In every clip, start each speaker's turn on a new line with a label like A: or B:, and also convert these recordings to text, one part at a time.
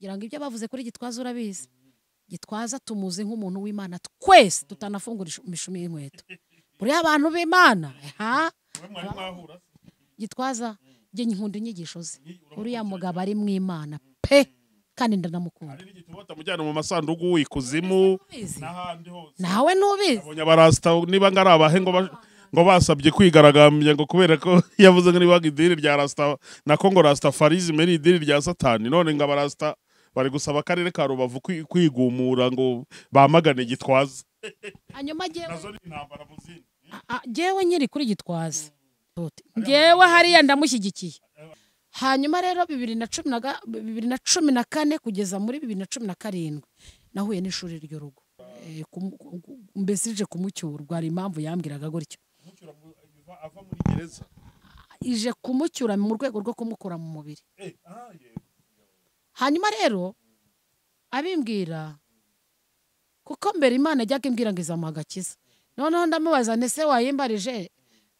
A: Ngira ngo ibyo bavuze kuri Gitwaza urabizi. Gitwaza tumuzi nk'umuntu w'Imana twese tutanafungura imishumi y'inkweto. Buriya abantu b'Imana, ha? Gitwaza njye nkunda inyigisho ze. Uriya mugabo ari mu Imana pe, kandi ndanamukunda.
B: Hari n'igituma batamujyana mu masanduku ikuzimu n'ahandi hose.
A: Nawe ntubizi.
B: Abonye abarasta niba ngari abahe ngo basabye kwigaragambya ngo kubera ko yavuze ngo niba idini rya Rasta na Kongo Rastafarism ari idini rya Satani, none ngo abarasta bari gusaba akarere ka Rubavu kwigumura ngo bamagane Gitwaza.
A: Hanyuma
B: nazo ni intambara mu zindi.
A: Jewe nyiri kuri Gitwaza. Ngewe hariya ndamushyigikiye. Hanyuma rero 2014 kugeza muri 2017 nahuye n'ishuri ry'urugo. Mbese ije kumucyura, hari impamvu yambwiraga gutyo.
B: Ava muri gereza.
A: Ije kumucyura mu rwego rwo kumukura mu mubiri. Hanyuma rero abimbwira kuko mbere Imana yajyaga imbwira ngo izamuha agakiza. Noneho ndamubaza nti se wayimbarije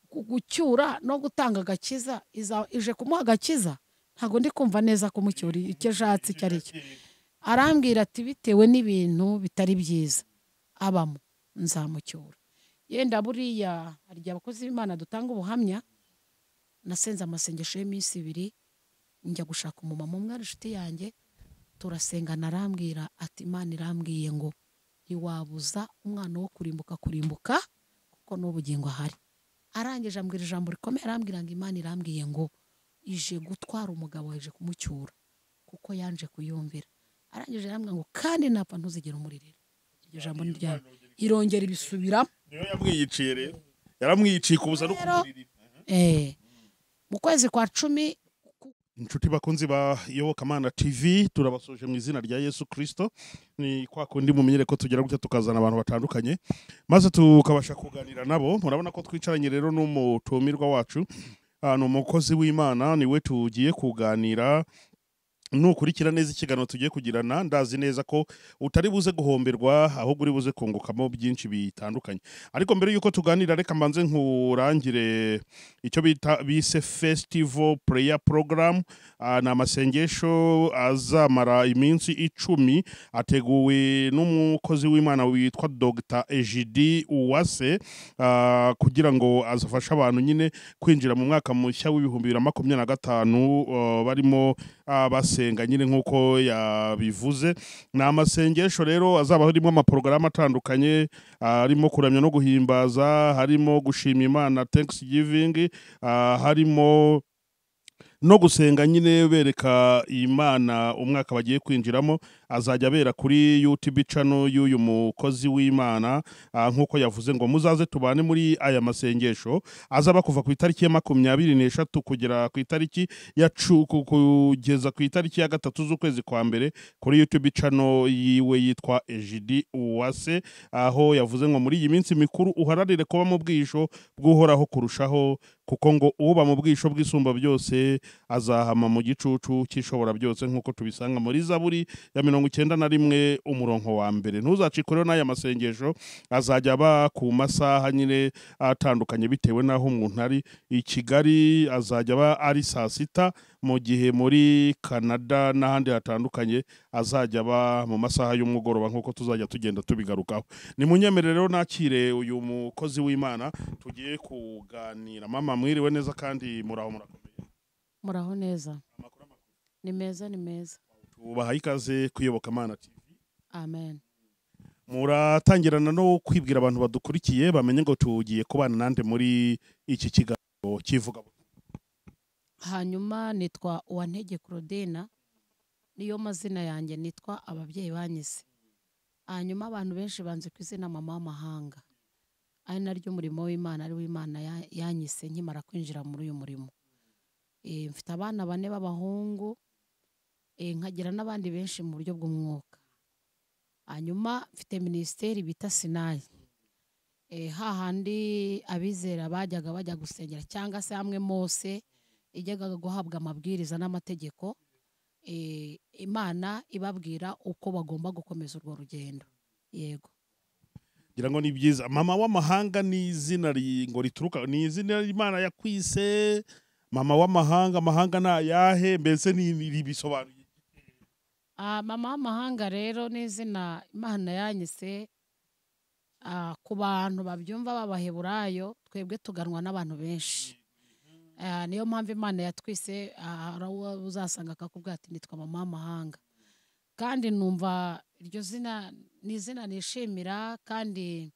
A: gucyura no gutanga agakiza, ije kumuha agakiza? Ntago ndi kumva neza kumucyura icyo ashatse icyo ari cyo. Arambwira ati bitewe n'ibintu bitari byiza abamo nzamucyura. Yenda buriya harya abakozi b'Imana dutanga ubuhamya, nasenze amasengesho y'iminsi ibiri njya gushaka umumama umwe ari inshuti yanjye, turasengana, arambwira ati Imana irambwiye ngo ntiwabuza umwana wo kurimbuka kurimbuka kuko n'ubugingo ahari. Arangije ambwira ijambo rikomeye, arambwira ngo Imana irambwiye ngo ije gutwara umugabo, ije kumucyura kuko yanje kuyumvira. Arangije arambwira ngo kandi napfa ntuzigera umuririra. Iryo jambo ni ryawe. Irongera ibisubiramo.
B: Niyo yamwiyiciye rero. Yaramwiyiciye kubuza no kumuririra.
A: Mu kwezi kwa 10.
B: Inshuti bakunzi ba Iyobokamana TV, turabasoje mu izina rya Yesu Kristo. Ni kwa kundi mumenyere ko tugera gutya tukazana abantu batandukanye maze tukabasha kuganira nabo. Murabona ko twicaranye rero n'umutumirwa wacu, ni umukozi w'Imana, niwe tugiye kuganira. Nukurikira neza ikiganiro tugiye kugirana, ndazi neza ko utari buze guhomberwa ahubwo uri buze kungukamo byinshi bitandukanye. Ariko mbere yuko tuganira reka mbanze nkurangire icyo bita bise Festival Prayer Program. Ni amasengesho azamara iminsi 10 ateguwe n'umukozi w'Imana witwa Dr. Egidi Uwase, kugira ngo azafashe abantu nyine kwinjira mu mwaka mushya w'2025 barimo basenga nyine nkuko yabivuze. Ni amasengesho rero azaba harimo amaprograma atandukanye, harimo kuramya no guhimbaza, harimo gushima Imana Thanksgiving, harimo no gusenga nyine bereka Imana umwaka bagiye kwinjiramo. Azajya abera kuri YouTube channel y'uyu mukozi w'Imana, nkuko yavuze ngo muzaze tubane muri aya masengesho azaba kuva ku itariki ya 23 kugera ku itariki ya kugeza ku itariki ya 3 z'ukwezi kwa mbere kuri YouTube channel yiwe yitwa Egidi Uwase, aho yavuze ngo muri iyi minsi mikuru uhararire kuba mu bwisho bw'Uhoraho kurushaho, kuko ngo uba mu bwisho bw'isumba byose azahama mu gicucu cy'ishobora byose, nkuko tubisanga muri Zaburi ya 91 umurongo wa mbere. Ntuzacikore n'aya masengesho azajya aba ku masaha nyine atandukanye bitewe n'aho umuntu ari. I Kigali azajya aba ari saa 6, mu gihe muri Canada n'ahandi hatandukanye azajya aba mu masaha y'umugoroba, nkuko tuzajya tugenda tubigarukaho. Ni munyemerere rero nakire uyu mukozi w'Imana tugiye kuganira. Mama mwiriwe neza kandi muraho murakomeye?
A: Muraho neza. Ni meza, ni meza.
B: Tubahaye ikaze ku Iyobokamana TV.
A: Amen.
B: Muratangirana no kwibwira abantu badukurikiye bamenye ngo tugiye kubana nande muri iki kiganiro kivuga.
A: Hanyuma nitwa Uwantege Claudine, niyo mazina yanjye nitwa ababyeyi banyise. Hanyuma abantu benshi banze ku izina mama w'amahanga, ari naryo umurimo w'Imana ari w'Imana yanyise nkimara kwinjira muri uyu murimo. Mfite abana 4 b'abahungu, nkagira n'abandi benshi mu buryo bw'umwuka. Hanyuma mfite ministeri bita Sinayi. Hahandi abizera bajyaga bajya gusengera cyangwa se hamwe Mose ijyaga guhabwa amabwiriza n'amategeko, Imana ibabwira uko bagomba gukomeza urwo rugendo. Yego.
B: Ngira ngo ni byiza. Mama w'amahanga ni izina ngo rituruka, ni izina Imana yakwise. Mama w'amahanga, amahanga na yahe mbese ni bisobanuye?
A: Mama w'amahanga rero ni izina Imana yanyise. Ku bantu babyumva b'Abaheburayo, twebwe tuganwa n'abantu benshi. Niyo mpamvu Imana yatwise. Hari uwo uzasanga akakubwira ati nitwa mama w'amahanga, kandi numva iryo zina ni izina nishimira, kandi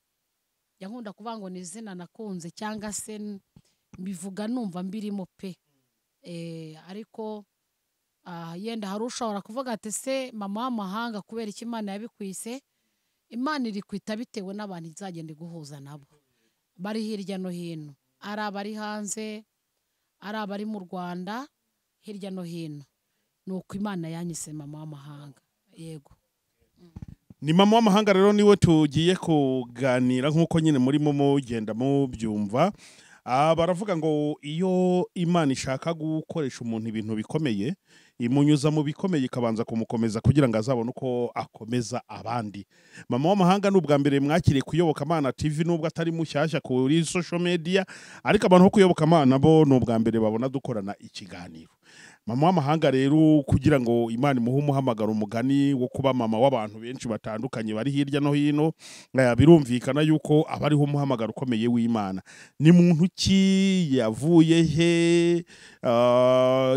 A: njya nkunda kuvuga ngo ni izina nakunze, cyangwa se mbivuga numva mbirimo pe. Ariko yenda hari ushobora kuvuga ati se mama w'amahanga kubera iki Imana yabikwise? Imana iri kwita bitewe n'abantu izagenda iguhuza nabo bari hirya no hino, ari abari hanze, ari abari mu Rwanda, hirya no hino. Ni uko Imana yanyise mama w'amahanga. Yego.
B: Ni mama w'amahanga rero niwe tugiye kuganira, nk'uko nyine murimo mugenda mubyumva. Baravuga ngo iyo Imana ishaka gukoresha umuntu ibintu bikomeye, imunyuza mu bikomeye ikabanza kumukomeza kugira ngo azabone uko akomeza abandi. Mama w'amahanga ni ubwa mbere mwakiriye Kuyobokamana TV, nubwo atari mushyashya kuri social media, ariko abantu bo Kuyobokamana bo ni ubwa mbere babona dukorana ikiganiro. Mama w'amahanga rero, kugira ngo Imana imuhe umuhamagaro, umugani wo kuba mama w'abantu benshi batandukanye bari hirya no hino, birumvikana yuko aba ariho umuhamagaro ukomeye w'Imana. Ni muntu ki? Yavuye he?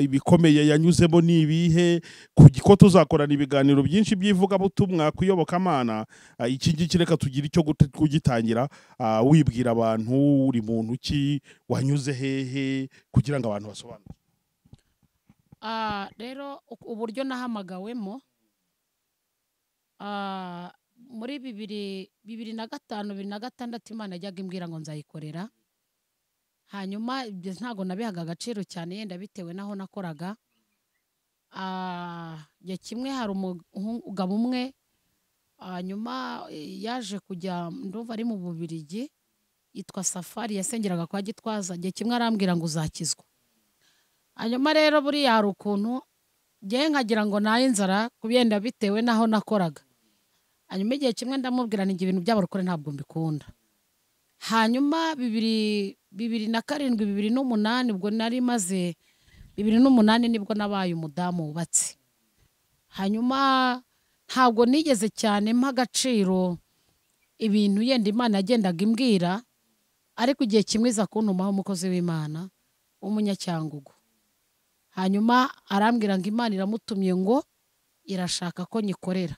B: Ibikomeye yanyuzemo ni ibihe? Ko tuzakorana ibiganiro byinshi by'ivugabutumwa Kuyobokamana, iki ngiki reka tugire icyo kugitangira, wibwira abantu uri muntu ki, wanyuze hehe, kugira ngo abantu basobanure.
A: Rero uburyo nahamagawemo, muri 2005, 2006, Imana yajyaga imbwira ngo nzayikorera. Hanyuma ibyo ntago nabihaga agaciro cyane, yenda bitewe n'aho nakoraga. Igihe kimwe hari umugabo umwe, hanyuma yaje kujya, ndumva ari mu Bubiligi, yitwa Safari, yasengeraga kwa Gitwaza. Igihe kimwe arambwira ngo uzakizwa. Hanyuma rero buriya hari ukuntu ngewe nkagira ngo naye inzara kubyenda bitewe n'aho nakoraga. Hanyuma igihe kimwe ndamubwira nti ibintu by'abarokore ntabwo mbikunda. Hanyuma 2007, 2008, ubwo nari maze 2008 nibwo nabaye umudamu wubatse. Hanyuma ntabwo nigeze cyane mpa agaciro ibintu yenda Imana yagendaga imbwira, ariko igihe kimwe iza kuntumaho umukozi w'Imana w'umunyacyangugu. Hanyuma arambwira ngo Imana iramutumye ngo irashaka ko nyikorera.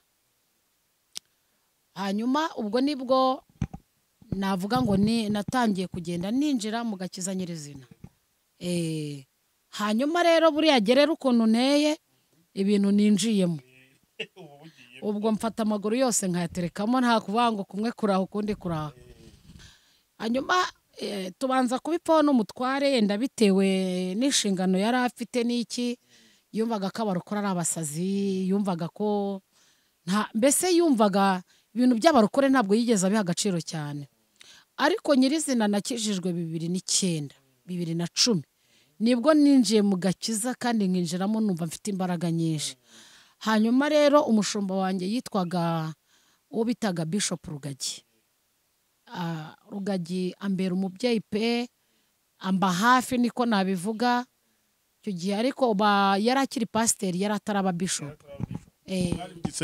A: Hanyuma ubwo nibwo navuga ngo ni natangiye kugenda ninjira mu gakiza nyirizina. Hanyuma rero buriya gerera ukuntu nteye ibintu ninjiyemo, ubwo mfata amaguru yose nkayaterekamo, nta kuvuga ngo kumwe kuraho ukundi kuraho. Hanyuma tubanza kubipfaho n'umutware, yenda bitewe n'inshingano yari afite n'iki, yumvaga ko abarokore ari abasazi, yumvaga ko nta, mbese yumvaga ibintu by'abarokore ntabwo yigeze abiha agaciro cyane. Ariko nyirizina nakijijwe 2009, 2010 nibwo ninjiye mu gakiza, kandi nkinjiramo numva mfite imbaraga nyinshi. Hanyuma rero umushumba wanjye yitwaga uwo bitaga Bishop Rugagi. Rugagi ambera umubyeyi pe, amba hafi niko nabivuga icyo gihe, ariko yari akiri pasiteri, yari ataraba bishop.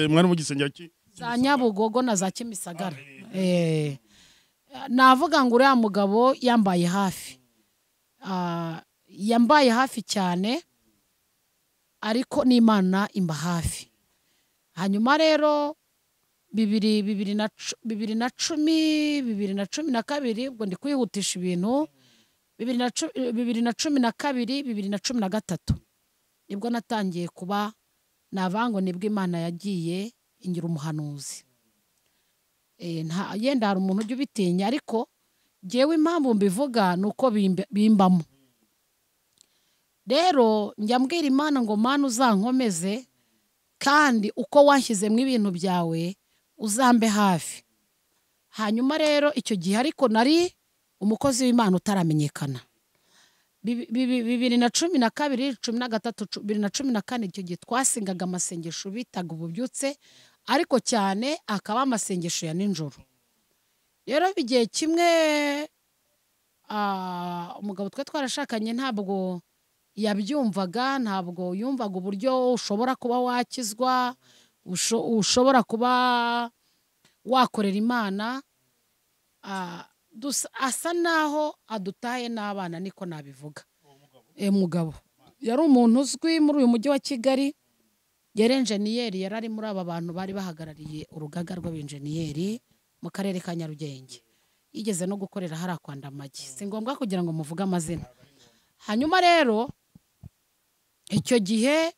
B: Mwari mu gisengero ki?
A: Za Nyabugogo na za Kimisagara. Navuga ngo uriya mugabo yambaye hafi, yambaye hafi cyane, ariko n'Imana imba hafi. Hanyuma rero 2010, 2012, ubwo ndi kwihutisha ibintu, 2012, 2013 nibwo natangiye kuba navango, nibwo Imana yagiye ingira umuhanuzi. Yenda hari umuntu ujya ubitinya, ariko jyewe impamvu mbivuga ni uko bimbamo. Rero njya mbwira Imana ngo Mana uzankomeze, kandi uko wanshyizemo ibintu byawe uzambe hafi. Hanyuma rero icyo gihe ariko nari umukozi w'Imana utaramenyekana. 2012, 13, 2014, icyo gihe twasengaga amasengesho bitaga ububyutse, ariko cyane akaba amasengesho ya nijoro. Rero igihe kimwe umugabo twe twarashakanye ntabwo yabyumvaga, ntabwo yumvaga uburyo ushobora kuba wakizwa, ushobora kuba wakorera Imana. Asa naho adutaye n'abana, niko nabivuga. Mugabo yari umuntu uzwi muri uyu mujyi wa Kigali, yari enjeniyeri, yari ari muri aba bantu bari bahagarariye urugaga rw'abenjeniyeri mu karere ka Nyarugenge, yigeze no gukorera hariya kwa Ndamage, si ngombwa kugira ngo muvuge amazina. Hanyuma rero icyo gihe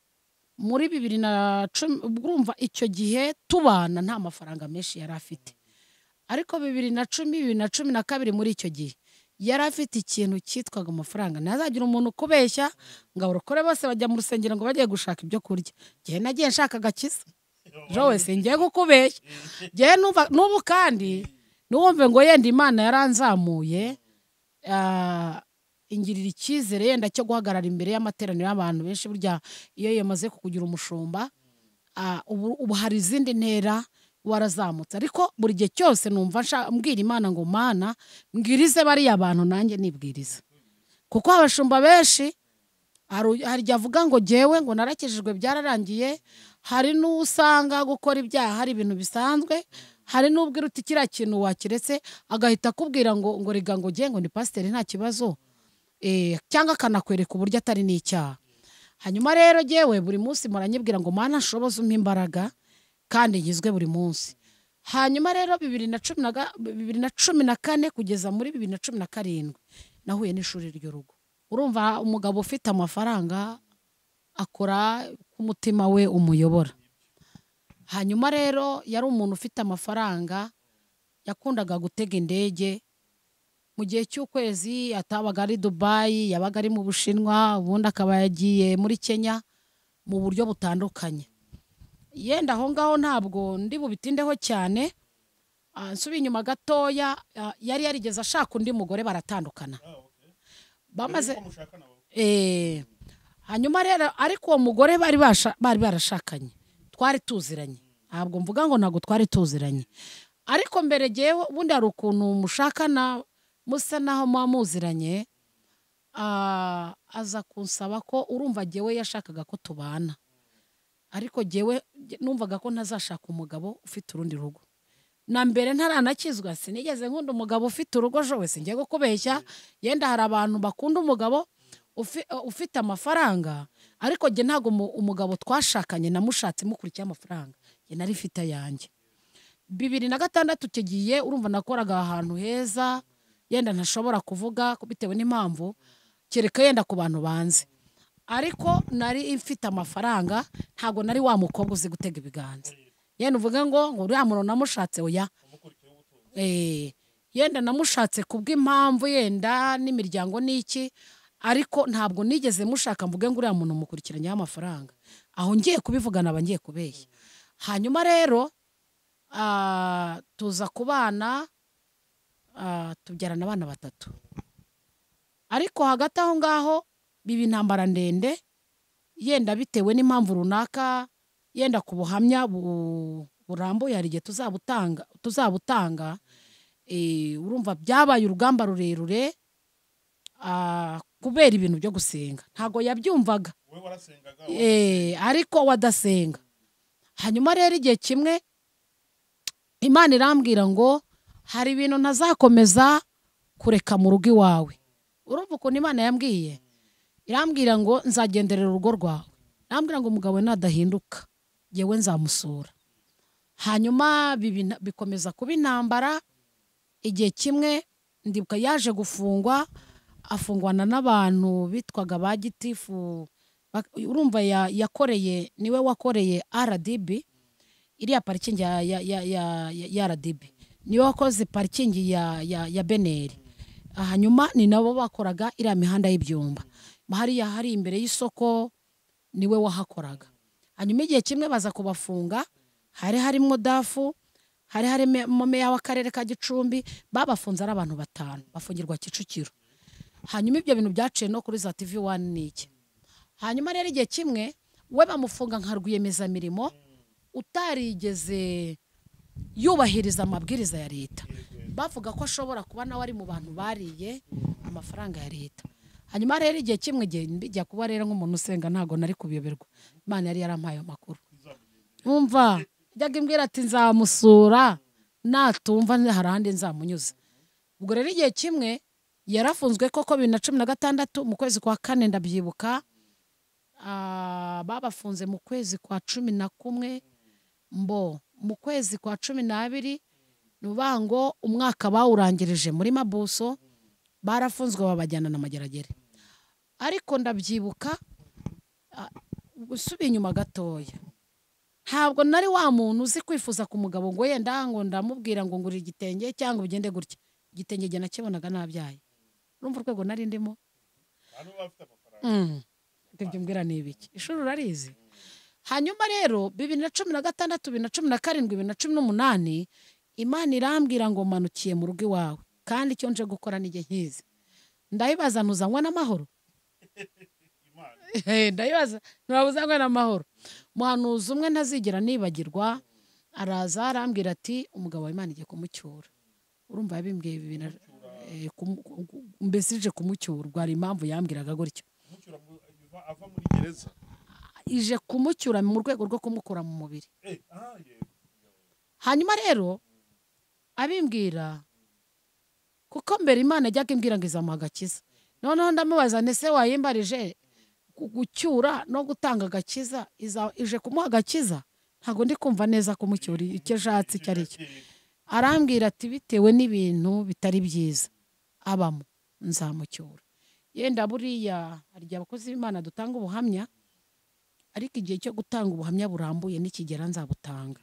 A: muri 2010, urumva icyo gihe tubana nta mafaranga menshi yari afite, ariko 2010, 2012 muri icyo gihe yari afite ikintu cyitwaga amafaranga. Ntazagira umuntu ukubeshya ngo abarokore bose bajya mu rusengero ngo bagiye gushaka ibyo kurya. Njye nagiye nshaka agakiza, jowe singiye kukubeshya. Njye n'ubu kandi nuwumve ngo yenda Imana yaranzamuye, ingirira icyizere yenda cyo guhagarara imbere y'amateraniro y'abantu benshi. Burya iyo yamaze kukugira umushumba, ubu hari izindi ntera warazamutse. Ariko buri gihe cyose numva mbwira Imana ngo Mana mbwirize bariya bantu, nanjye nibwiriza, kuko abashumba benshi hari igihe avuga ngo jyewe ngo narakijijwe byararangiye. Hari n'usanga gukora ibyaha hari ibintu bisanzwe, hari n'ubwira uti kiriya kintu wakiretse agahita akubwira ngo ngo rega ngo jye ngo ni pasiteri nta kibazo, cyangwa akanakwereka uburyo atari n'icyaha. Hanyuma rero jyewe buri munsi muranyibwira ngo Mana nshoboze umpe imbaraga kandi nkizwe buri munsi. Hanyuma rero 2014 kugeza muri 2017 nahuye n'ishuri ry'urugo. Urumva umugabo ufite amafaranga akora ku mutima we umuyobora. Hanyuma rero yari umuntu ufite amafaranga, yakundaga gutega indege mu gihe cy'ukwezi, atabaga ari Dubai, yabaga ari mu Bushinwa, ubundi akaba yagiye muri Kenya mu buryo butandukanye. Yenda aho ngaho ntabwo ndi bubitindeho cyane. Nsubiye inyuma gatoya, yari yarigeze ashaka undi mugore baratandukana. Bamaze hanyuma rero ariko uwo mugore bari barashakanye, twari tuziranye, ntabwo mvuga ngo ntabwo twari tuziranye, ariko mbere jyewe ubundi hari ukuntu mushakana musa naho muba muziranye. Aza kunsaba ko urumva jyewe yashakaga ko tubana, ariko jyewe numvaga ko ntazashaka umugabo ufite urundi rugo. Na mbere ntaranakizwa sinigeze nkunda umugabo ufite urugo, jowe singiye kukubeshya. Yenda hari abantu bakunda umugabo ufite amafaranga, ariko jye ntago umugabo twashakanye namushatse mukurikiye amafaranga, jye nari mfite ayanjye. 2006 kigiye, urumva nakoraga ahantu heza, yenda ntashobora kuvuga bitewe n'impamvu, kereka yenda ku bantu banze, ariko nari mfite amafaranga, ntago nari wa mukobwa uzi gutega ibiganza. Yenda uvuga ngo uriya muntu namushatse, oya, yenda namushatse kubw'impamvu yenda n'imiryango n'iki, ariko ntabwo nigeze mushaka mvuge ngo uriya muntu mukurikiranyeho amafaranga. Aho ngiye kubivugana aba ngiye kubeshya. Hanyuma rero tuza kubana, tubyarana abana 3. Ariko hagati aho ngaho biba intambara ndende, yenda bitewe n'impamvu runaka, yenda ku buhamya burambuye hari igihe tuzabutanga. Urumva byabaye urugamba rurerure kubera ibintu byo gusenga, ntago yabyumvaga, ariko wadasenga. Hanyuma rero igihe kimwe Imana irambwira ngo hari ibintu ntazakomeza kureka mu rugo iwawe. Urumva ukuntu Imana yambwiye, irambwira ngo nzagenderera urugo rwawe, irambwira ngo umugabo nadahinduka jyewe nzamusura. Hanyuma bikomeza kuba intambara. Igihe kimwe ndibuka yaje gufungwa, afungwana n'abantu bitwaga ba gitifu. Urumva yakoreye, niwe wakoreye RDB, iriya parikingi ya RDB, niwe wakoze parikingi ya Beneri. Hanyuma ni nabo bakoraga iriya mihanda y'ibyumba hariya hari imbere y'isoko, niwe wahakoraga. Hanyuma igihe kimwe baza kubafunga, hari harimo dafu, hari harimo meya w'akarere ka Gicumbi, babafunze ari abantu 5 bafungirwa Kicukiro. Hanyuma ibyo bintu byaciye no kuri za TV1 n'iki. Hanyuma rero igihe kimwe we bamufunga nka rwiyemezamirimo utarigeze yubahiriza amabwiriza ya leta, bavuga ko ashobora kuba nawe ari mu bantu bariye amafaranga ya leta. Hanyuma rero igihe kimwe igihe bijya kuba rero nk'umuntu usenga ntabwo nari kubiyoberwa, Imana yari yarampaye amakuru. Umva yajyaga imbwira ati nzamusura natumva hari ahandi nzamunyuza. Ubwo rero igihe kimwe yarafunzwe koko 2016 mu kwezi kwa 4 ndabyibuka, babafunze mu kwezi kwa 11 mbo mu kwezi kwa 12 nubango umwaka bawurangirije muri mabuso, barafunzwe babajyana na Mageragere. Ariko ndabyibuka usubiye inyuma gatoya, ntabwo nari wa muntu uzi kwifuza ku mugabo ngo yenda ngo ndamubwira ngo ngurira igitenge cyangwa ugende gutya. Igitenge jye nakibonaga nabyaye. Urumva urwego nari ndimo? Ibyo mbwira ni ibiki? Ishuri urarizi. Hanyuma rero 2016, 2017, 2018 Imana irambwira ngo manukiye mu rugo iwawe kandi icyo nje gukora nige nkizi. Ndayibaza ntuzanywa n'amahoro? Ndayibaza ntuzanywa n'amahoro. Muhanuzi umwe ntazigera nibagirwa araza arambwira ati umugabo wa Imana igiye kumucyura. Urumva yabimbwiye mbese ije kumucyura, ubwo hari impamvu yambwiraga gutyo.
B: Ava muri gereza.
A: Ije kumucyura mu rwego rwo kumukura mu mubiri. Hanyuma rero abimbwira kuko mbere Imana yajyaga imbwira ngo izamuha agakiza. Noneho ndamubaza nti ese wayimbarije gucyura no gutanga agakiza, ije kumuha agakiza? Ntabwo ndi kumva neza kumucyura icyo ashatse icyo ari cyo. Arambwira ati bitewe n'ibintu bitari byiza abamo nzamucyura. Yenda buriya hari igihe abakozi b'Imana dutanga ubuhamya, ariko igihe cyo gutanga ubuhamya burambuye nikigera nzabutanga.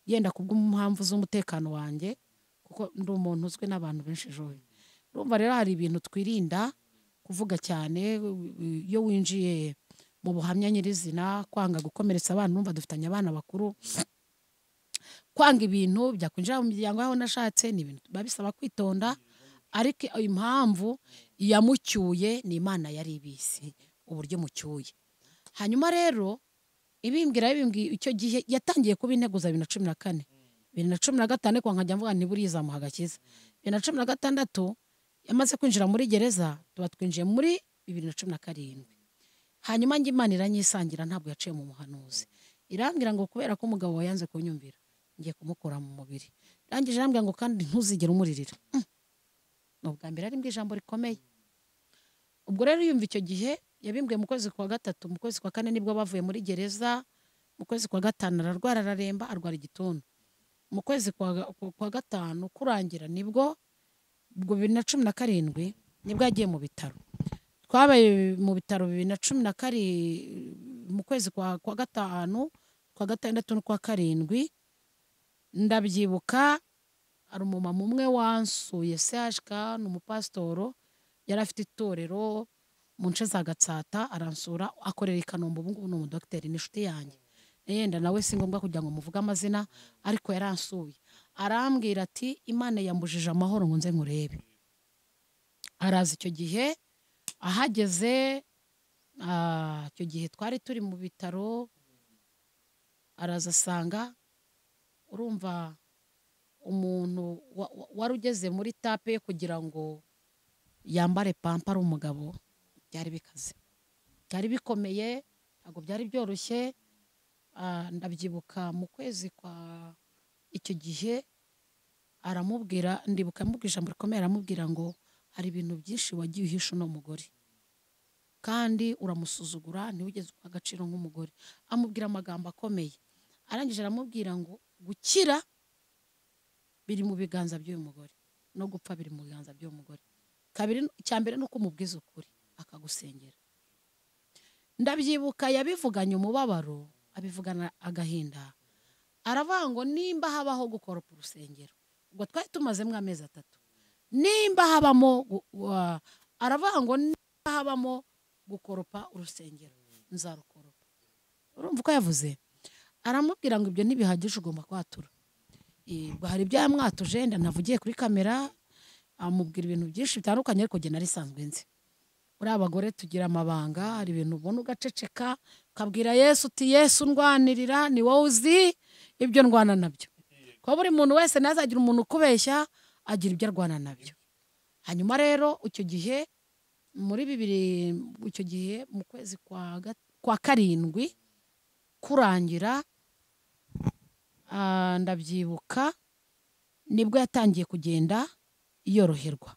A: Yenda kubw'impamvu z'umutekano wanjye, kuko ndi umuntu uzwi n'abantu benshi joye. Urumva rero hari ibintu twirinda kuvuga cyane iyo winjiye mu buhamya nyirizina, kwanga gukomeretsa abana, urumva dufitanye abana bakuru, kwanga ibintu byakwinjira mu miryango yaho nashatse ni ibintu biba bisaba kwitonda. Ariko impamvu yamucyuye ni Imana yari ibisi uburyo mucyuye. Hanyuma rero ibimbwira icyo gihe yatangiye kuba integuza 2014, 2015 kwa nkajya mvuga nti buriya izamuha agakiza. 2016 yamaze kwinjira muri gereza, tuba twinjiye muri 2017. Hanyuma njye Imana iranyisangira, ntabwo yaciye mu muhanuzi. Irambwira ngo kubera ko umugabo wayanze kunyumvira ngiye kumukura mu mubiri. Irangije irambwira ngo kandi ntuzigere umuririra. Ni ubwa mbere ari ijambo rikomeye. Ubwo rero yumva icyo gihe yabimbwiye mu kwezi kwa 3, mu kwezi kwa 4 nibwo bavuye muri gereza, mu kwezi kwa 5 ararwara araremba, arwara igituntu. Mu kwezi kwa 5 kurangira nibwo ubwo 2017 nibwo yagiye mu bitaro. Twabaye mu bitaro 2017 mu kwezi kwa 5, kwa 6 no kwa 7. Ndabyibuka ari umumama umwe wansuye CHK, ni umupasitoro, yari afite itorero mu nce za Gatsata, aransura akorera i Kanombe, ubu ngubu ni umudogiteri, ni inshuti yanjye. Yenda nawe si ngombwa kugira ngo muvuge amazina, ariko yaransuye arambwira ati Imana yambujije amahoro ngo nze nkurebe. Araza icyo gihe ahageze, icyo gihe twari turi mu bitaro, araza asanga urumva umuntu wari ugeze muri tape kugira ngo yambare pampa ari umugabo, byari bikaze, byari bikomeye, ntabwo byari byoroshye. Ndabyibuka mu kwezi kwa icyo gihe aramubwira, ndibuka amubwira ijambo rikomeye, aramubwira ngo hari ibintu byinshi wagiye uhisha uno mugore kandi uramusuzugura, ntiwigeze umuha agaciro nk'umugore. Amubwira amagambo akomeye, arangije aramubwira ngo gukira biri mu biganza by'uyu mugore no gupfa biri mu biganza by'uyu mugore. Kabiri, icya mbere ni uko umubwiza ukuri akagusengera. Ndabyibuka yabivuganye umubabaro, abivugana agahinda, aravuga ngo nimba habaho gukoropa urusengero, ubwo twari tumazemo amezi 3, nimba habamo aravuga ngo nimba habamo gukoropa urusengero nzarukoropa. Urumva uko yavuze? Aramubwira ngo ibyo ntibihagije, ugomba kwatura. Ubwo hari ibyo yamwatuje, navugiye kuri kamera, amubwira ibintu byinshi bitandukanye, ariko jye nari sanzwe nzi. Uri abagore tugira amabanga, hari ibintu ubona ugaceceka, ukabwira Yesu uti Yesu ndwanirira, ni wowe uzi ibyo ndwana nabyo. Kuko buri muntu wese ntazagira umuntu ukubeshya, agira ibyo arwana nabyo. Hanyuma rero icyo gihe Muri bibiri icyo gihe mu kwezi kwa karindwi kurangira, ndabyibuka nibwo yatangiye kugenda yoroherwa,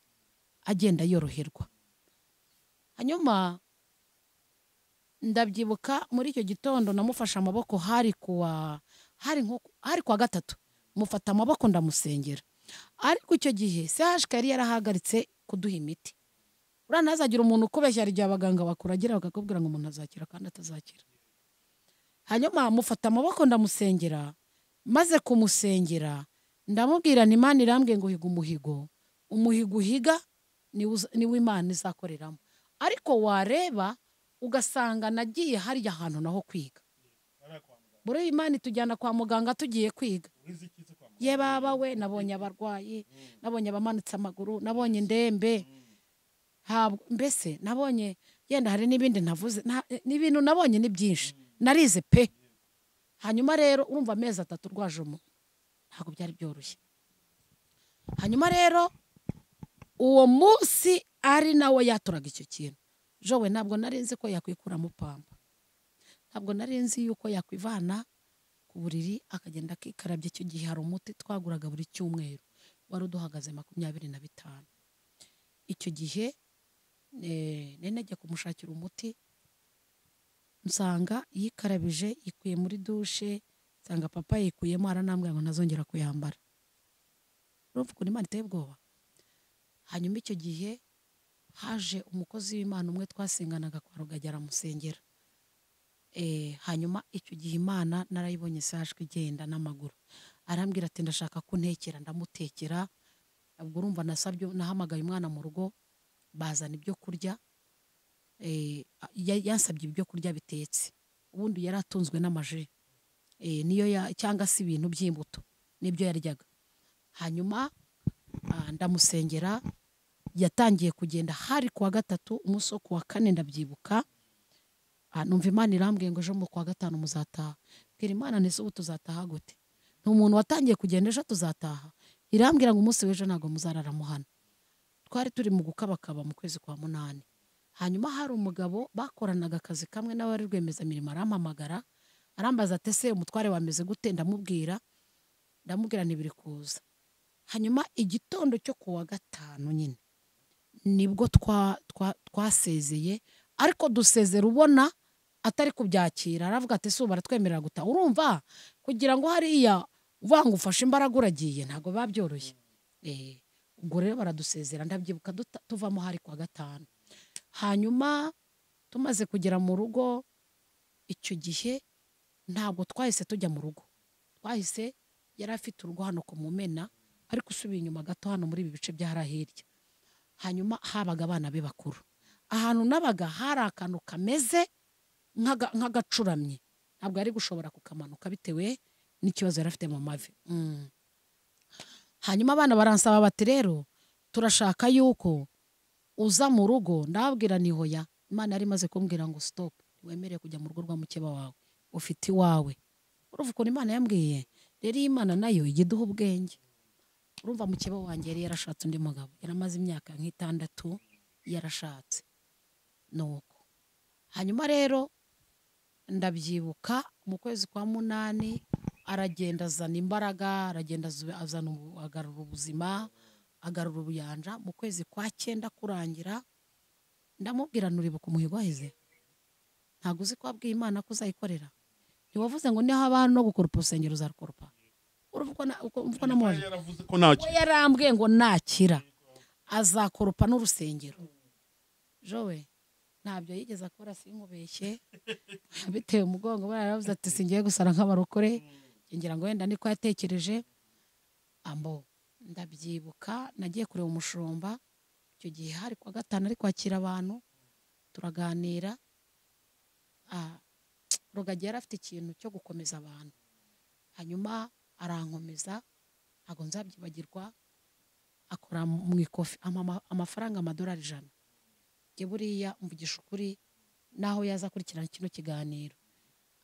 A: agenda yoroherwa. Hanyuma ndabyibuka muri icyo gitondo namufashe amaboko, hari kuwa gatatu, mufata amaboko ndamusengera. Ariko icyo gihe CHK yari yarahagaritse kuduha imiti. Uriya ntazagira umuntu ukubeshya, hari igihe abaganga bakuragira bakakubwira ngo umuntu azakira kandi atazakira. Hanyuma mufata amaboko ndamusengera, maze kumusengera ndamubwira nti Imana irambwiye ngo higa umuhigo, umuhigo uhiga niwo Imana izakoreramo. Ariko wareba ugasanga nagiye hariya hantu naho kwiga. Buri Imana itujyana kwa muganga tugiye kwiga. Ye baba we, nabonye abarwayi, nabonye abamanitse amaguru, nabonye indembe, mbese nabonye yenda hari n'ibindi ntavuze, n'ibintu nabonye ni byinshi, narize pe. Hanyuma rero urumva amezi 3 rwaje umuntu ntabwo byari byoroshye. Hanyuma rero uwo munsi ari nawe yaturaga icyo kintu. Jowe ntabwo narinzi ko yakwikuramo pampa, ntabwo narinzi yuko yakwivana ku buriri akagenda akikarabya. Icyo gihe hari umuti twaguraga buri cyumweru wari uduhagaze 25. Icyo gihe nari kumushakira umuti, nsanga yikarabije yikuye muri dushe, nsanga papa yikuyemo, aranambwira ngo ntazongera kuyambara. Urumva ukuntu Imana iteye ubwoba. Hanyuma icyo gihe haje umukozi w'Imana umwe twasenganaga kwa Rugagi aramusengera. Hanyuma icyo gihe Imana narayibonye sashwe igenda n'amaguru, arambwira ati ndashaka kuntekera, ndamutekera. Ubwo urumva nasabye, nahamagaye umwana mu rugo bazana ibyo kurya. Yansabye ibyo kurya bitetse, ubundi yari atunzwe n'amaji, niyo cyangwa se ibintu by'imbuto nibyo yaryaga. Hanyuma ndamusengera, yatangiye kugenda hari kuwa gatatu, umunsi wo kuwa kane ndabyibuka. Numva Imana irambwiye ngo ejo mu kuwa gatanu muzataha. Mbwira Imana nti ubu tuzataha gute? Ni umuntu watangiye kugenda, ejo tuzataha? Irambwira ngo umunsi w'ejo ntabwo muzarara muhana. Twari turi mu gukabakaba mu kwezi kwa 8. Hanyuma hari umugabo bakoranaga akazi kamwe nawe ari rwiyemezamirimo, arampamagara arambaza ati ese umutware wameze gute? Ndamubwira nti biri kuza. Hanyuma igitondo cyo kuwa gatanu nyine nibwo twasezeye, ariko dusezera ubona atari kubyakira. Aravuga ati ese baratwemerera gutaha? Urumva kugira ngo hariya uvuga ngo ufashe imbaraga uragiye ntabwo biba byoroshye. Ubwo rero baradusezera, ndabyibuka tuvamo hari kuwa gatanu. Hanyuma tumaze kugera mu rugo, icyo gihe ntabwo twahise tujya mu rugo, twahise yari afite urugo hano ku Mumena, ariko usubiye inyuma gato hano muri ibi bice bya hirya. Hanyuma habaga abana be bakuru. Ahantu nabaga hari akantu kameze nk'agacuramye, ntabwo yari gushobora kukamanuka bitewe n'ikibazo yari afite mu mavi. Hanyuma abana baransaba bati rero turashaka yuko uza mu rugo. Ndababwira ni hoya, Imana yari imaze kumbwira ngo stop, wemereye kujya mu rugo rwa mukeba wawe, ufite iwawe. Urumva ukuntu Imana yambwiye? Rero Imana nayo ijya iduha ubwenge. Urumva mukeba wanjye yari yarashatse undi mugabo, yaramaze imyaka nk'itandatu yarashatse. Nuko hanyuma rero ndabyibuka mu kwezi kwa 8 aragenda azana imbaraga, aragenda azana agarura ubuzima, agarura ubuyanja. Mu kwezi kwa 9 kurangira ndamubwira nuribuka umuhigo wahize, ntabwo uzi ko wabwiye Imana ko uzayikorera? Ntiwavuze ngo niho haba no gukoropa urusengero uzarukoropa? Urumva namubaje, yarambwiye ngo nakira azakoropa n'urusengero. Jowe ntabyo yigeze akora, sinkubeshye, biteye umugongo. Yaravuze ati singiye gusara nk'abarokore, ngira ngo wenda niko yatekereje. Ambo ndabyibuka nagiye kureba umushumba icyo gihe hari kuwa gatanu, ari kwakira abantu turaganira. Rugagi yari afite ikintu cyo gukomeza abantu, hanyuma arankomeza, ntabwo nzabyibagirwa. Akora mu ikofi amafaranga $100. Njye buriya mvugisha ukuri, naho yaza akurikirana kino kiganiro,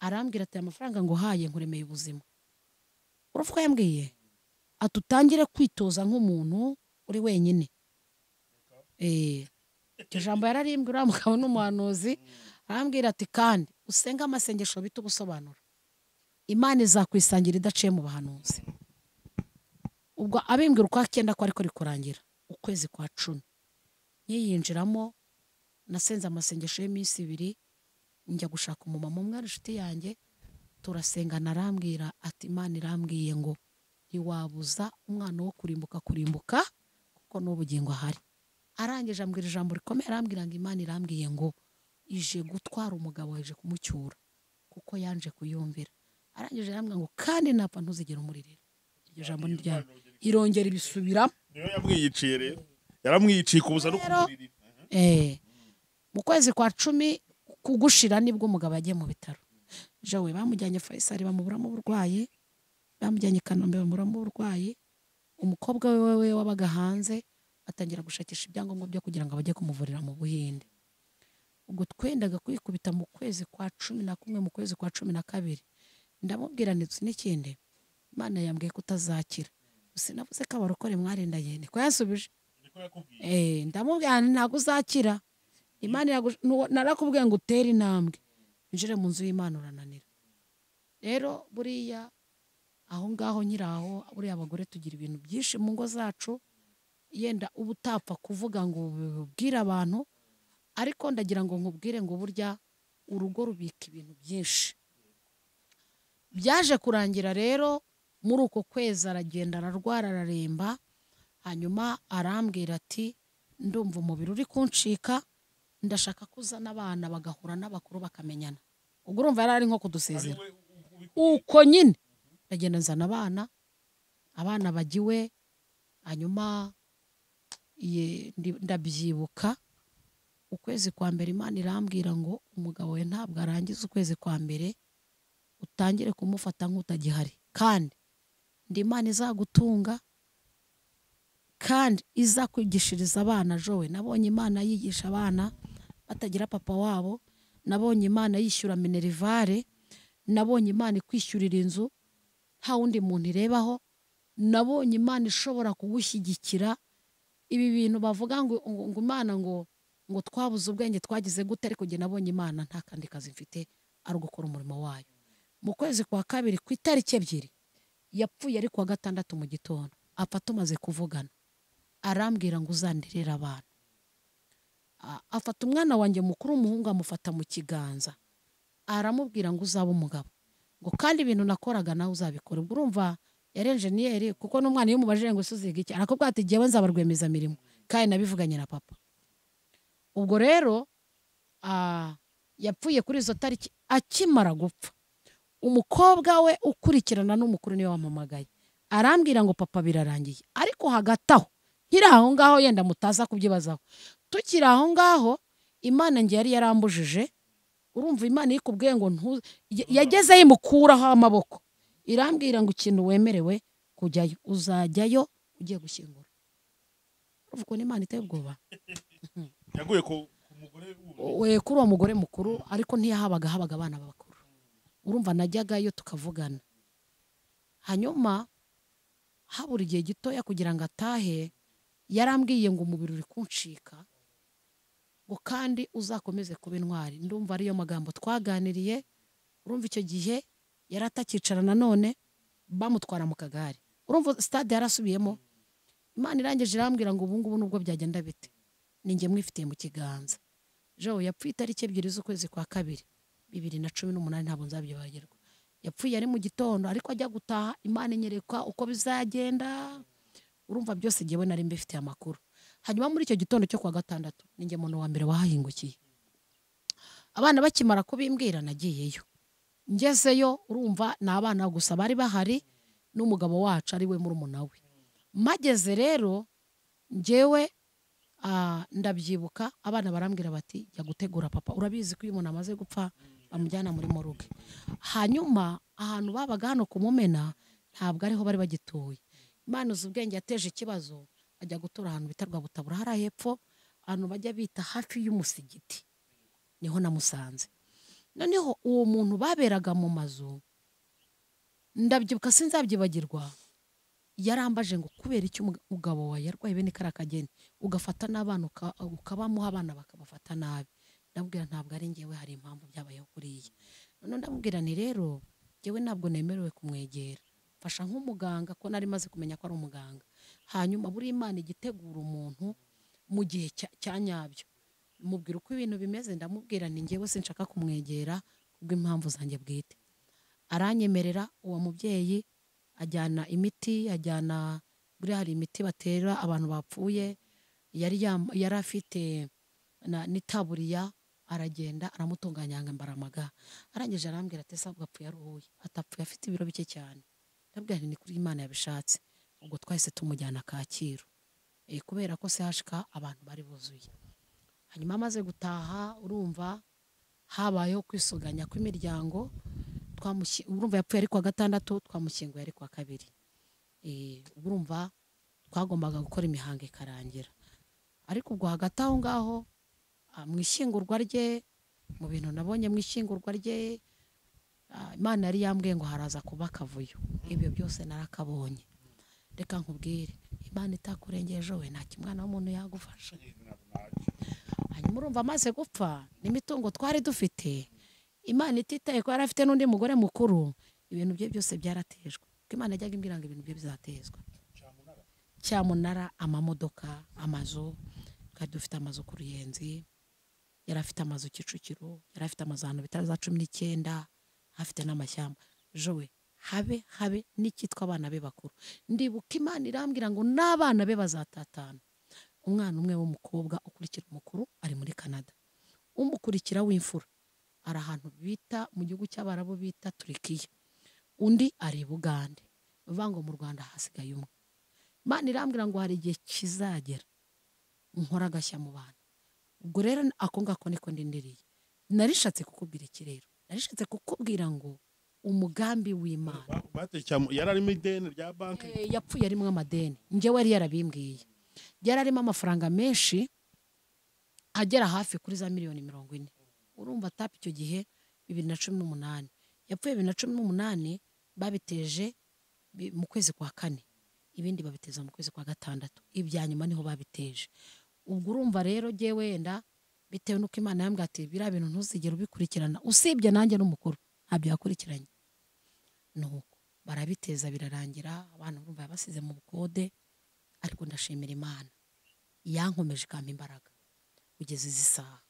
A: arambwira ati amafaranga ngo haye nkuremeye ubuzima. Urumva ko yambwiye ati utangire kwitoza nk'umuntu uri wenyine. Iryo jambo yararimbwe, uriya mugabo n'umuhanuzi arambwira ati kandi usenge amasengesho bita ubusobanuro, Imana izakwisangira idaciye mu bahanuzi. Ubwo abimbwira ukwa 9 ko ariko rikurangira ukwezi kwa 10 nyiyinjiramo, nasenze amasengesho y'iminsi 2, njya gushaka umumama umwe ari inshuti yanjye, turasengana, arambwira ati Imana irambwiye ngo ntiwabuza umwana wo kurimbuka kurimbuka kuko n'ubugingo ahari. Arangije ambwira ijambo rikomeye, arambwira ngo Imana irambwiye ngo ije gutwara umugabo, ije kumucyura kuko yanje kuyumvira. Arangije arambwira ngo kandi napfa ntuzigere umuririra. Iryo jambo ni ryawe. Irongera ibisubiramo.
B: Niyo yamwiyiciye rero, yaramwiyiciye kubuza no kumuririra.
A: Mu kwezi kwa 10 kugushira nibwo umugabo yagiye mu bitaro. Jowe bamujyanye Faisal bamuburamo uburwayi, bamujyanye Kanombe bamuburamo uburwayi. Umukobwa we wabaga hanze atangira gushakisha ibyangombwa byo kugira ngo bajye kumuvurira mu Buhinde. Ubwo twendaga kwikubita mu kwezi kwa 11, mu kwezi kwa 12, ndamubwira ndetse n'ikindi, Imana yambwiye ko utazakira. Sinavuze ko abarokore mwarendaye, niko yansubije. Ndamubwira ntabwo uzakira, Imana narakubwiye ngo utere intambwe injire mu nzu y'Imana urananira. Rero buriya aho ngaho nyiraho, buriya abagore tugira ibintu byinshi mu ngo zacu, yenda uba utapfa kuvuga ngo ubwire abantu, ariko ndagira ngo nkubwire ngo burya urugo rubika ibintu byinshi. Byaje kurangira rero muri uko kwezi aragenda ararwara araremba, hanyuma arambwira ati ndumva umubiri uri kuncika, ndashaka kuzana abana bagahura n'abakuru bakamenyana. Ubwo urumva yari ari nko kudusezera uko nyine. Ndagenda nzana abana, abana bagiwe, hanyuma ndabyibuka ukwezi kwa mbere Imana irambwira ngo umugabo we ntabwo arangiza ukwezi kwa mbere, utangire kumufata nk'utagihari, kandi ndi Imana izagutunga kandi izakwigishiriza abana. Jowe nabonye Imana yigisha abana batagira papa wabo, nabonye Imana yishyura minerivare, nabonye Imana ikwishyurira inzu nta wundi muntu irebaho, nabonye Imana ishobora kugushyigikira. Ibi bintu bavuga ngo Imana ngo twabuze ubwenge twagize gute, ariko njye nabonye Imana nta kandi kazi mfite ari ugukora umurimo wayo. Mu kwezi kwa 2 ku itariki 2 yapfuye ari kuwa 6 mu gitondo, apfa tumaze kuvugana, arambwira ngo uzandirira abana. Afata umwana wanjye mukuru umuhungu amufata mu kiganza, aramubwira ngo uzaba umugabo, ngo kandi ibintu nakoraga nawe uzabikora. Ubwo urumva yari enjeniyeri, kuko n'umwana iyo umubajije ngo uziga iki arakubwira ati jyewe nzaba rwiyemezamirimo, kandi nabivuganye na papa. Ubwo rero yapfuye kuri izo tariki. Akimara gupfa umukobwa we ukurikirana n'umukuru niwe wampamagaye, arambwira ngo papa birarangiye. Ariko hagati aho nkiri aho ngaho, yenda mutaza kubyibazaho, tukiri aho ngaho Imana nge yari yarambujije. Urumva Imana ikubwiye ngo yagezeyo imukuraho amaboko, irambwira ngo ikintu wemerewe kujyayo uzajyayo ugiye gushyingura. Urumva ukuntu Imana iteye ubwoba.
B: Yaguye ku mugore
A: we, kuri uwo mugore mukuru, ariko ntiyahabaga, habaga abana bakuru. Urumva najyagayo tukavugana. Hanyuma habura igihe gitoya kugira ngo atahe, yarambwiye ngo umubiri uri kuncika, ngo kandi uzakomeze kuba intwari. Ndumva ariyo magambo twaganiriye. Urumva icyo gihe yari atakicara nanone, bamutwara mu kagare. Urumva stade yarasubiyemo. Imana irangije irambwira ngo ubu ngubu nubwo byagenda bite, ninjye mwifitiye mu kiganza. Jowe yapfuye itariki 2 z'ukwezi kwa 2 2018, ntabwo nzabyibagirwa. Yapfuye ari mu gitondo, ariko ajya gutaha Imana inyereka uko bizagenda. Urumva byose jyewe nari mbifitiye amakuru. Hanyuma muri icyo gitondo cyo kwa 6 ninjye muntu wa mbere wahahingukiye. Abana bakimara kubimbwira nagiyeyo. Ngezeyo urumva ni abana gusa bari bahari n'umugabo wacu ari we murumuna we. Mageze rero njyewe ndabyibuka, abana barambwira bati jya gutegura papa, urabizi ko iyo umuntu amaze gupfa bamujyana muri moruge. Hanyuma ahantu babaga hano kumumena ntabwo ariho bari bagituye. Imana uzi ubwenge yateje ikibazo, ajya gutura ahantu bita Rwabutabura hari hepfo, ahantu bajya bita hafi y'umusigiti, niho namusanze. Noneho uwo muntu baberaga mu mazu, ndabyibuka sinzabyibagirwa, Yarambaje ngo kubera icyo umugabo wawe yarwaye bene kariya kageni, ugafata n'abana ukabamuha abana bakabafata nabi. Ndamubwira ntabwo ari njyewe, hari impamvu byabayeho kuriya. Noneho ndamubwira nti rero njyewe ntabwo nemerewe kumwegera, mfasha nk'umuganga ko nari maze kumenya ko ari umuganga. Hanyuma buri Imana igitegura umuntu mu gihe cya nyabyo, mubwira uko ibintu bimeze. Ndamubwira nti njyewe sinshaka kumwegera kubw'impamvu zanjye bwite. Aranyemerera. Uwo mubyeyi ajyana imiti, ajyana buriya hari imiti batera abantu bapfuye, yari afite n'itaburiya, aragenda aramutunganya yambara amaga. Arangije arambwira ati ese apfuye aruhuye, atapfuye afite ibiro bike cyane. Ndabwira nti ni kuri Imana yabishatse. Ubwo twahise tumujyana Kacyiru, kubera ko CHK abantu bari buzuye. Hanyuma amaze gutaha, urumva habayeho kwisuganya kw'imiryango. Urumva yapfuye ari kuwa gatandatu, twamushyinguye ari kuwa kabiri. Urumva twagombaga gukora imihango ikarangira. Ariko ubwo hagati aho ngaho, mu ishyingurwa rye, mu bintu nabonye mu ishyingurwa rye, Imana yari yambwiye ngo haraza kuba akavuyo. Ibyo byose narakabonye. Reka nkubwire, Imana itakurengeje we nta kimwana w'umuntu yagufasha. Hanyuma urumva amaze gupfa n'imitungo twari dufite, Imana ititaye ko yari afite n'undi mugore mukuru, ibintu bye byose byaratejwe. Kuko Imana yajyaga imbwira ngo ibintu bye bizatezwa. Cyamunara, amamodoka, amazu, twari dufite amazu ku Ruyenzi, yari afite amazu Kicukiro, yari afite amazu ahantu bita za 19, afite n'amashyamba. Jowe habe habe n'icyitwa abana be bakuru. Ndibuka Imana irambwira ngo n'abana be bazatatana. Umwana umwe w'umukobwa ukurikira umukuru ari muri Canada, umukurikira w'imfura ari ahantu bita mu gihugu cy'Abarabu bita Turkiya, undi ari i Bugande. Bivuga ngo mu Rwanda hasigaye umwe. Imana irambwira ngo hari igihe kizagera nkora agashya mu bantu. Ubwo rero ako ngako niko ndindiriye. Narishatse kukubwira iki rero? Narishatse kukubwira ngo umugambi w'Imana.
B: Yari arimo ideni rya banki.
A: Yapfuye arimo amadeni. Njyewe yari yarabimbwiye. Yari arimo amafaranga menshi agera hafi kuri za miliyoni 40. Urumva tap icyo gihe 2018. Yapfuye 2018, babiteje mu kwezi kwa kane, ibindi babiteza mu kwezi kwa gatandatu, ibya nyuma niho babiteje. Ubwo urumva rero jye wenda bitewe nuko Imana yambwiye ati biriya bintu ntuzigere ubikurikirana, usibye nanjye n'umukuru ntabyo yakurikiranye. Nuko barabiteza birarangira, abantu urumva yabasize mu bukode. Ariko ndashimira Imana yankomeje ikampa imbaraga kugeza izi saha,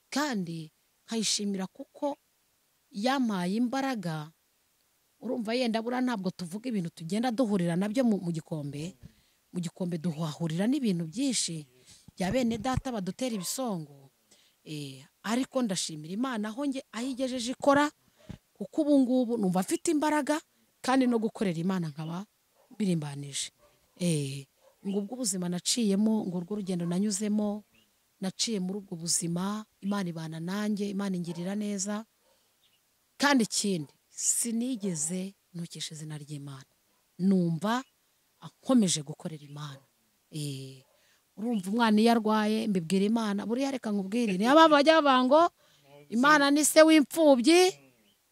A: kandi nkayishimira kuko yampaye imbaraga. Urumva yenda buriya ntabwo tuvuga ibintu tugenda duhurira nabyo mu gikombe, mu gikombe duhahurira n'ibintu byinshi bya bene data badutera ibisongo. Ariko ndashimira Imana aho nge aho igejeje ikora, kuko ubu ngubu numva afite imbaraga kandi no gukorera Imana nkaba birimbanije. Ngubwo ubuzima naciyemo, ngurwo urugendo nanyuzemo, naciye muri ubwo buzima, Imana ibana nanjye, Imana ingirira neza. Kandi ikindi sinigeze ntukisha izina ry'Imana, numva nkomeje gukorera Imana. Urumva umwana iyo arwaye mbibwira Imana. Buriya reka nkubwire, niyo mpamvu bajya bavuga ngo Imana ni se w'imfubyi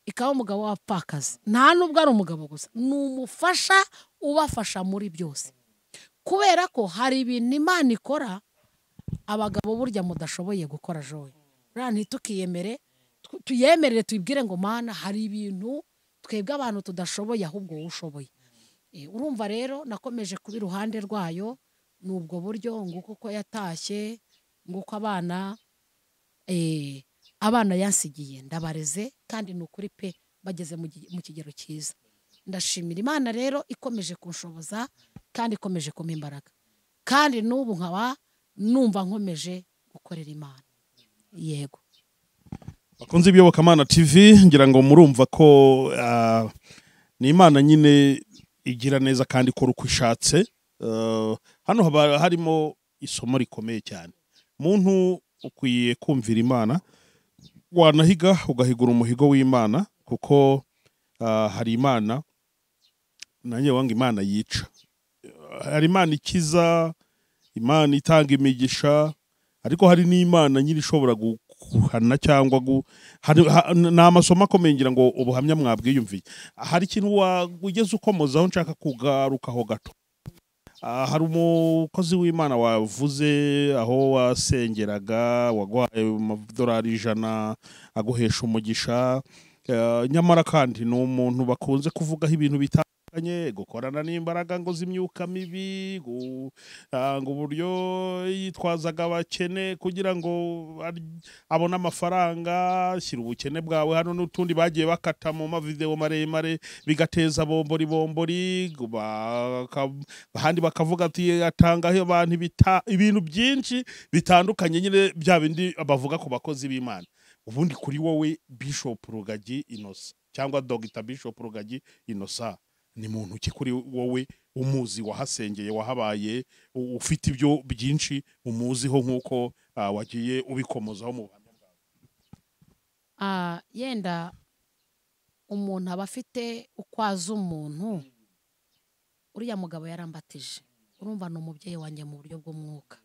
A: ikaba umugabo w'abapfakazi. Nta nubwo ari umugabo gusa, ni umufasha ubafasha muri byose. Kubera ko hari ibintu Imana ikora abagabo burya mudashoboye gukora. Joye buriya ntitukiyemere, tuyemerere tuyibwire ngo Mana hari ibintu twebwe abantu tudashoboye ahubwo wowe ushoboye. Urumva rero nakomeje kuba iruhande rwayo n'ubwo buryo, nguko uko yatashye, nguko abana abana yansigiye ndabareze, kandi ni ukuri pe bageze mu kigero cyiza. Ndashimira Imana rero ikomeje kunshoboza kandi ikomeje kumpa imbaraga, kandi n'ubu nkaba numva nkomeje gukorera Imana. Yego.
B: Bakunze Iyobokamana TV, ngira ngo murumva ko ni Imana nyine igira neza kandi ikora uko ishatse. Hano haba harimo isomo rikomeye cyane. Muntu ukwiye kumvira Imana, wanahiga ugahigura umuhigo w'Imana, kuko hari Imana nanjye wanga Imana yica, hari Imana ikiza, Imana itanga imigisha, ariko hari n'Imana nyiri ishobora guhana cyangwa ni amasomo akomeye. Ngira ngo ubuhamya mwabwiyumviye. Hari ikintu wageze ukomozaho nshaka kugarukaho gato. Hari umukozi w'Imana wavuze aho wasengeraga waguhaye amadolari 100 aguhesha umugisha. Nyamara kandi ni umuntu bakunze kuvugaho ibintu bitandukanye, gukorana n'imbaraga ngo z'imyuka mibi, ngo uburyo yitwazaga abakene kugira ngo abone amafaranga, shyira ubukene bwawe hano n'utundi bagiye bakata mu mavideo maremare bigateza bombori bombori, ahandi bakavuga ati atangaho abantu ibintu byinshi bitandukanye nyine bya bindi bavuga ku bakozi b'Imana. Ubundi kuri wowe Bishop Rugagi Innocent cyangwa Dr Bishop Rugagi Innocent ni muntu ki kuri wowe umuzi, wahasengeye, wahabaye, ufite ibyo byinshi umuziho nkuko wagiye ubikomozaho mu buhamya bwawe?
A: Yenda umuntu aba afite uko azi umuntu. Uriya mugabo yarambatije, urumva ni umubyeyi wanjye mu buryo bw'umwuka.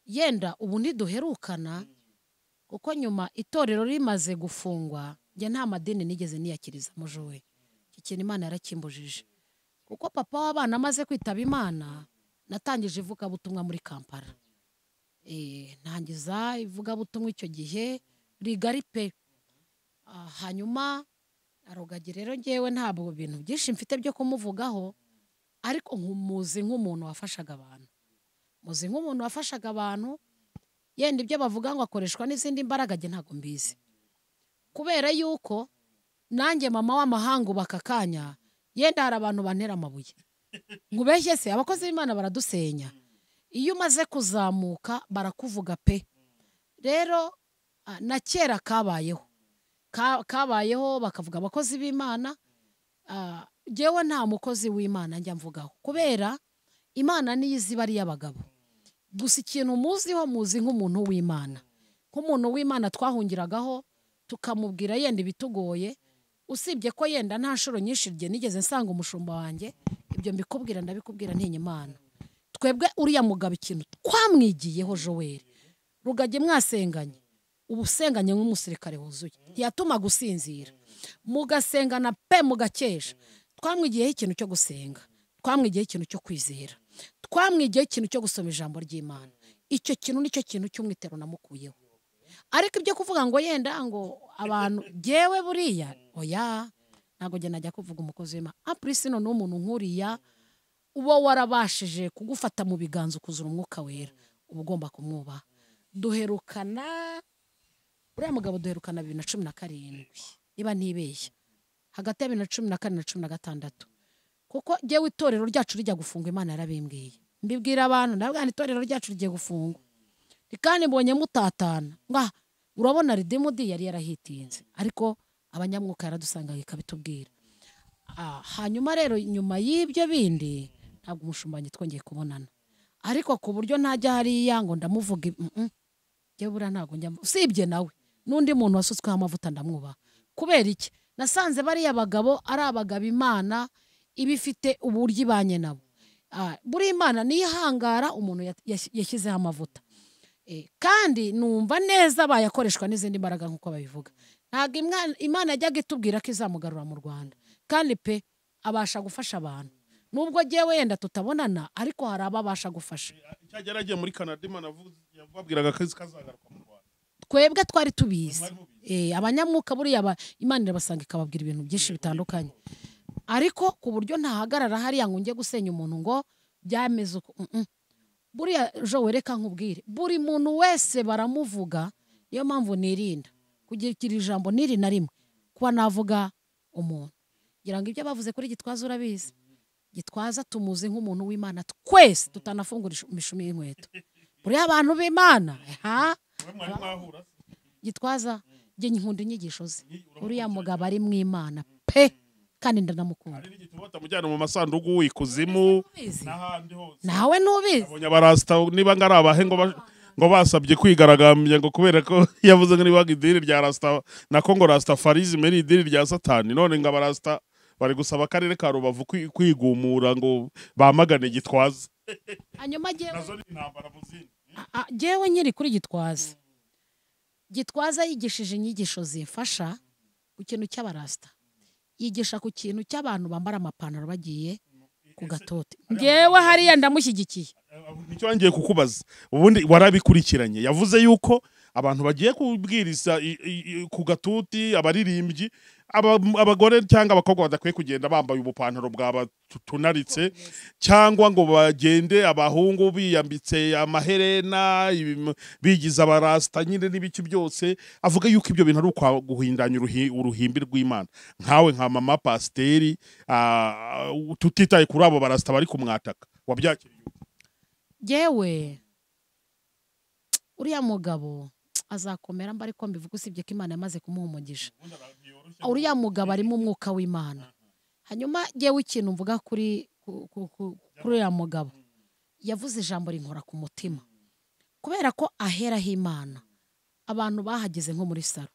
A: Yenda ubu ntiduherukana kuko nyuma itorero rimaze gufungwa njye nta madini nigeze niyakiriza mujowe. Iki kintu Imana yarakimbujije, kuko papa w'abana amaze kwitaba Imana natangije ivugabutumwa muri Kampala. Ntangiza ivugabutumwa icyo gihe rigari pe. Hanyuma Rugagi rero ngewe ntabwo bintu byinshi mfite byo kumuvugaho, ariko nkumuzi nk'umuntu wafashaga abantu, muzi nk'umuntu wafashaga abantu. Yenda ibyo bavuga ngo akoreshwa n'izindi mbaraga njye ntabwo mbizi, kubera yuko nanjye mama w'amahanga bakakanya yenda hari abantu bantera amabuye ngubeshye se. Abakozi b'Imana baradusenya, iyo umaze kuzamuka barakuvuga pe. Rero na kera kabayeho, kabayeho bakavuga abakozi b'Imana. Jewe nta mukozi w'Imana njya mvugaho, kubera Imana niyo izi bari y'abagabo. Gusa ikintu muziho, muzi nk'umuntu w'Imana, nk'umuntu w'Imana twahungiragaho tukamubwira yenda ibitugoye, usibye ko yenda nta nshuro nyinshi rye nigeze nsanga umushumba wanjye. Ibyo mbikubwira ndabikubwira ntinya Imana. Twebwe uriya mugabo ikintu twamwigiyeho Joel Rugagi mwasenganye, ubusenganye nk'umusirikare wuzuye, ntiyatuma gusinzira, mugasengana pe mugakesha. Twamwigiyeho ikintu cyo gusenga, twamwigiyeho ikintu cyo kwizera, twamwigiyeho ikintu cyo gusoma ijambo ry'Imana. Icyo kintu nicyo kintu cy'umwitero namukuyeho. Ariko ibyo kuvuga ngo yenda ngo abantu jewe buriya oya, ntabwo njye najya kuvuga umukozi w'Imana. Aprisi none umuntu nkuriya uba warabashije kugufata mu biganza ukuzura umwuka wera, uba ugomba kumwubaha. Duherukana uriya mugabo duherukana 2017 niba ntibeshya, hagati ya 2014 na 16, kuko jewe itorero ryacu rijya gufungwa Imana yarabimbwiye, mbibwira abantu ndabwira nti itorero ryacu rigiye gufungwa kandi mbonye mutatana. Nga urabona Ridimudi yari yarahitinze, ariko abanyamwuka yaradusangaga ikabitubwira. Hanyuma rero nyuma y'ibyo bindi ntabwo umushumbanyi twongeye kubonana, ariko ku buryo ntajya hariya ngo ndamuvuga njye buriya ntabwo njya, usibye nawe n'undi muntu wasutsweho amavuta ndamwubaha. Kubera iki? Nasanze bariya bagabo ari abagabo Imana ibifite uburyo ibanye nabo. Buri Imana nihangara umuntu yashyizeho amavuta. Kandi numva neza bayakoreshwa n'izindi mbaraga nkuko babivuga. Ntabwo Imana yajyaga itubwira ko izamugarura mu Rwanda, kandi pe abasha gufasha abantu, nubwo jewe yenda tutabonana, ariko hari ababasha gufasha.
B: Icyageragiye muri Canada Imana yababwiraga ko kazagaruka mu Rwanda,
A: twebwe twari tubizi. Abanyamwuka buriya Imana irabasanga ikababwira ibintu byinshi bitandukanye, ariko ku buryo ntahagarara hariya ngo njye gusenya umuntu ngo byameze uko. Buriya Joel reka nkubwire, buri muntu wese baramuvuga, niyo mpamvu nirinda kugira ijambo niri na rimwe kuba navuga umuntu. Ngira ngo ibyo bavuze kuri Gitwaza urabizi. Gitwaza tumuzi nk'umuntu w'Imana twese, tutanafungura imishumi y'inkweto. Buriya abantu b'Imana Gitwaza njye nkunda inyigisho ze, uriya mugabo ari mu Imana pe, kandi ndanamukunda.
B: Hari n'igitabo batamujyana mu masanduku ikuzimu n'ahandi hose,
A: nawe ntubizi.
B: Abonye abarasta niba ngari abahe ngo basabye kwigaragambya ngo kubera ko yavuze ngo niba idini rya Rasta nako ngo Rastafarism ari idini rya Satani, none ngo abarasta bari gusaba akarere ka Rubavu kwigumura ngo bamagane Gitwaza.
A: Hanyuma
B: nazo ni intambara muzindi.
A: Jewe nyiri kuri Gitwaza, Gitwaza yigishije inyigisho zifasha ku kintu cy'abarasta, yigisha ku kintu cy'abantu bambara amapantaro bagiye Ku gatote ngewe hariya ndamushyigikiye.
B: Nicyo ngiye kukubaza, ubundi warabikurikiranye. Yavuze yuko abantu bagiye kubwiriza ku gatuti, abaririmbyi, abagore cyangwa abakobwa badakwiye kugenda bambaye ubupantaro bwabatunaritse, cyangwa ngo bagende abahungu biyambitse amaherena, bigize abarasta nyine n'ibiki byose. Avuga yuko ibyo bintu ari ukwa guhindanya uruhimbi rw'Imana. Nkawe nka mama pasiteri, tutitaye kuri abo barasta bari kumwataka, wabyakiriye?
A: Yewe, uriya mugabo azakomera mba, ariko mbivuga usibye ko Imana yamaze kumuha umugisha. Uriya mugabo arimo umwuka w'Imana. Hanyuma yewe, ikintu mvuga kuri uriya mugabo, yavuze ijambo rinkora ku mutima, kubera ko aheraho Imana. Abantu bahageze nko muri saro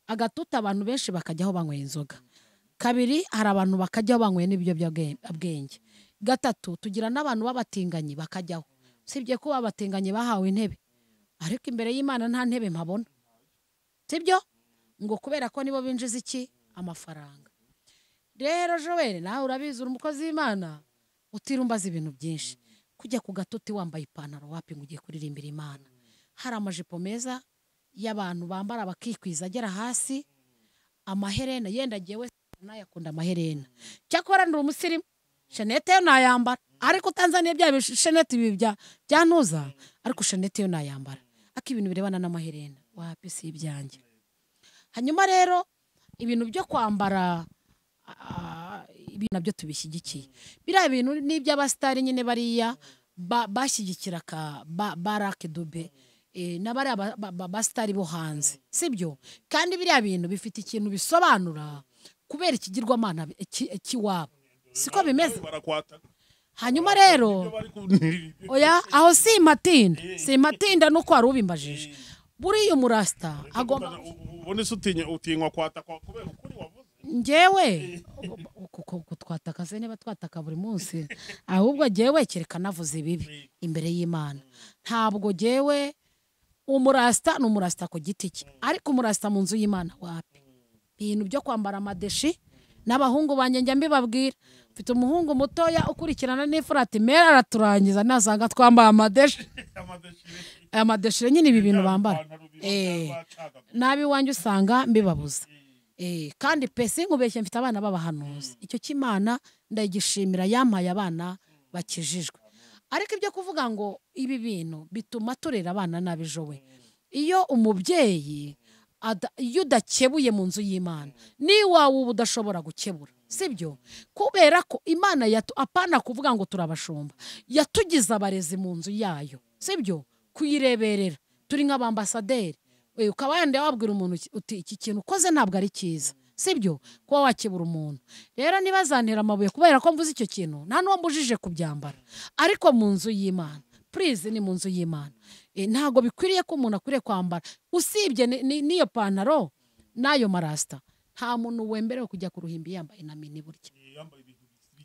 A: agatuta, abantu benshi bakajyaho banyweye inzoga. Kabiri, hari abantu bakajyaho banyweye n'ibiyobyabwenge. Gatatu, tugira n'abantu b'abatinganyi bakajyaho, usibye ko abatinganyi bahawe intebe, ariko imbere y'Imana nta ntebe mpabona, sibyo? Ngo kubera ko nibo binjiza iki? Amafaranga. Rero Joel, nawe urabizi, uri umukozi w'Imana, utirumbaza ibintu byinshi. Kujya ku gatuti wambaye ipantaro, wapi, ngo ugiye kuririmbira Imana? Hari amajipo meza y'abantu bambara bakikwiza agera hasi, amaherena. Yenda jyewe nayakunda amaherena, cyakora ndi umusirimu, shenete yo nayambara, ariko Tanzania bya shenete ibi bya byantuza, ariko shenete yo nayambara, ariko ibintu birebana n'amaherena wapi, si ibyanjye. Hanyuma rero ibintu byo kwambara ibi nabyo tubishyigikiye. Biriya bintu ni iby'abasitari nyine, bariya bashyigikira ka Barake Dube n'abariya basitari bo hanze, sibyo? Kandi biriya bintu bifite ikintu bisobanura kubera ikigirwamana cy'iwabo, siko bimeze?
B: Barakwataka.
A: Hanyuma rero
B: Ibyo bari
A: oya, aho simpatinda, simpatinda nuko wari ubimbajije. Buriya umurasita agomba
B: Ubundi se utinywa kwatakwa kubera ukuri wavuze?
A: Njyewe kuko twataka se, niba twataka buri munsi, ahubwo njyewe kereka navuze ibibi imbere y'Imana. Ntabwo njyewe, umurasita ni umurasita ku giti cye, ariko umurasita mu nzu y'Imana wapi. Ibintu byo kwambara amadeshi, n'abahungu banjye njya mbibabwira. Mfite umuhungu mutoya ukurikirana n'ifurati mera, araturangiza nasanga twambaye amadeshi, aya madeshire nyine, ibi bintu bambara. Nabi iwanjye usanga mbibabuza. Kandi pe, sinkubeshye, mfite abana b'abahanuzi. Icyo cy'Imana ndayigishimira, yampaye abana bakijijwe. Ariko ibyo kuvuga ngo ibi bintu bituma turera abana nabi, jowe, iyo umubyeyi iyo udakebuye mu nzu y'Imana, n'iwawe uba udashobora gukebura, sibyo? Kubera ko Imana apana kuvuga ngo turabashumba, yatugize abarezi mu nzu yayo, sibyo? Kuyireberera, turi nk'abambasaderi. Ukaba wenda wabwira umuntu uti iki kintu ukoze ntabwo ari cyiza, sibyo? Kuba wakebura umuntu. Rero ntibazantera amabuye kubera ko mvuze icyo kintu, nta n'uwo mbujije kubyambara, ariko mu nzu y'Imana, please, ni mu nzu y'Imana. Ntabwo bikwiriye ko umuntu akwiriye kwambara, usibye n'iyo pantaro n'ayo marasita. Nta muntu wemerewe kujya ku ruhimbi yambaye na mini burya,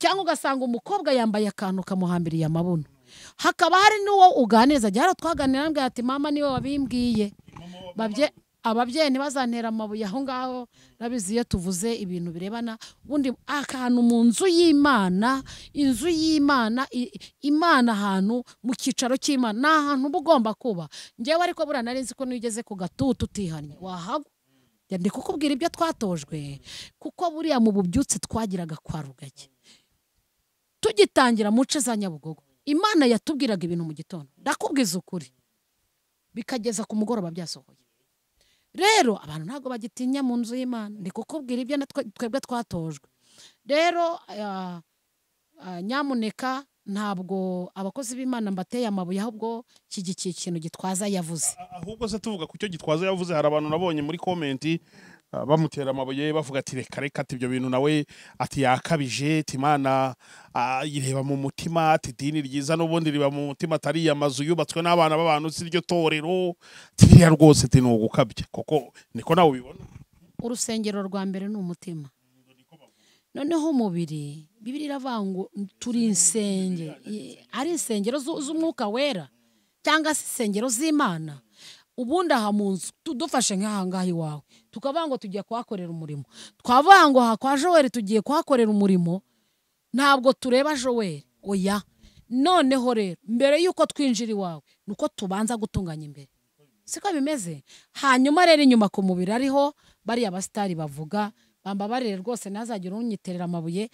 A: cyangwa ugasanga umukobwa yambaye akantu kamuhambiriye amabuno. Hakaba hari n'uwo uganiriza, ajya hano twaganira, ambwira ati mama niwe wabimbwiye. Ababyeyi ntibazantera amabuye aho ngaho, nabizi iyo tuvuze ibintu birebana ubundi akantu mu nzu y'Imana. Inzu y'Imana, Imana, ahantu mu cyicaro cy'Imana ni ahantu uba ugomba kuba. Njyewe ariko buriya nari nzi ko niyo ugeze ku gatutu utihannye wahagwa. Ndi kukubwira ibyo twatojwe, kuko buriya mu bubyutse twagiraga kwa Rugagi, tugitangira mu nce za Nyabugogo, Imana yatubwiraga ibintu mu gitondo, ndakubwiza ukuri, bikageza ku mugoroba byasohoye. Rero abantu ntabwo bagitinya mu nzu y'Imana. Ndi kukubwira ibyo twebwe twatojwe. Rero nyamuneka, ntabwo abakozi b'Imana mbateye amabuye, ahubwo shyigikiye ikintu Gitwaza yavuze.
B: Ahubwo se tuvuga ku cyo Gitwaza yavuze, hari abantu nabonye muri comment bamutera amabuye, bavuga ati reka reka, ati ibyo bintu nawe ati yakabije, ati Imana yireba mu mutima, ati idini ryiza n'ubundi riba mu mutima, atari amazu yubatswe n'abana b'abantu, si ryo torero, ati biriya rwose ati ni ugukabya. Koko niko nawe ubibona?
A: Urusengero rwa mbere ni umutima, noneho umubiri. Bibiliya iravuga ngo turi insenge, ari insengero z'umwuka wera cyangwa se insengero z'Imana. Ubundi aha mu nzu, dufashe nk'aha ngaha iwawe, tukavuga ngo tugiye kuhakorera umurimo, twavuga ngo aha kwa Joel tugiye kuhakorera umurimo. Ntabwo tureba Joel, oya. Noneho rero mbere yuko twinjira iwawe nuko tubanza gutunganya imbere, siko bimeze. Hanyuma rero inyuma ku mubiri ariho bariya basitari bavuga, bambabarire rwose ntazagira unyiterera amabuye,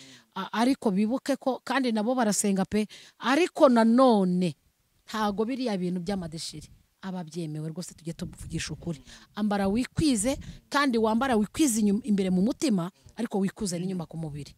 A: ariko bibuke ko kandi nabo barasenga pe. Ariko nanone ntago biriya bintu by'amadeshiri ababyemewe rwose, tujye tuvugisha ukuri. Ambara wikwize, kandi wambara wikwize imbere mu mutima, ariko wikuze n'inyuma ku mubiri,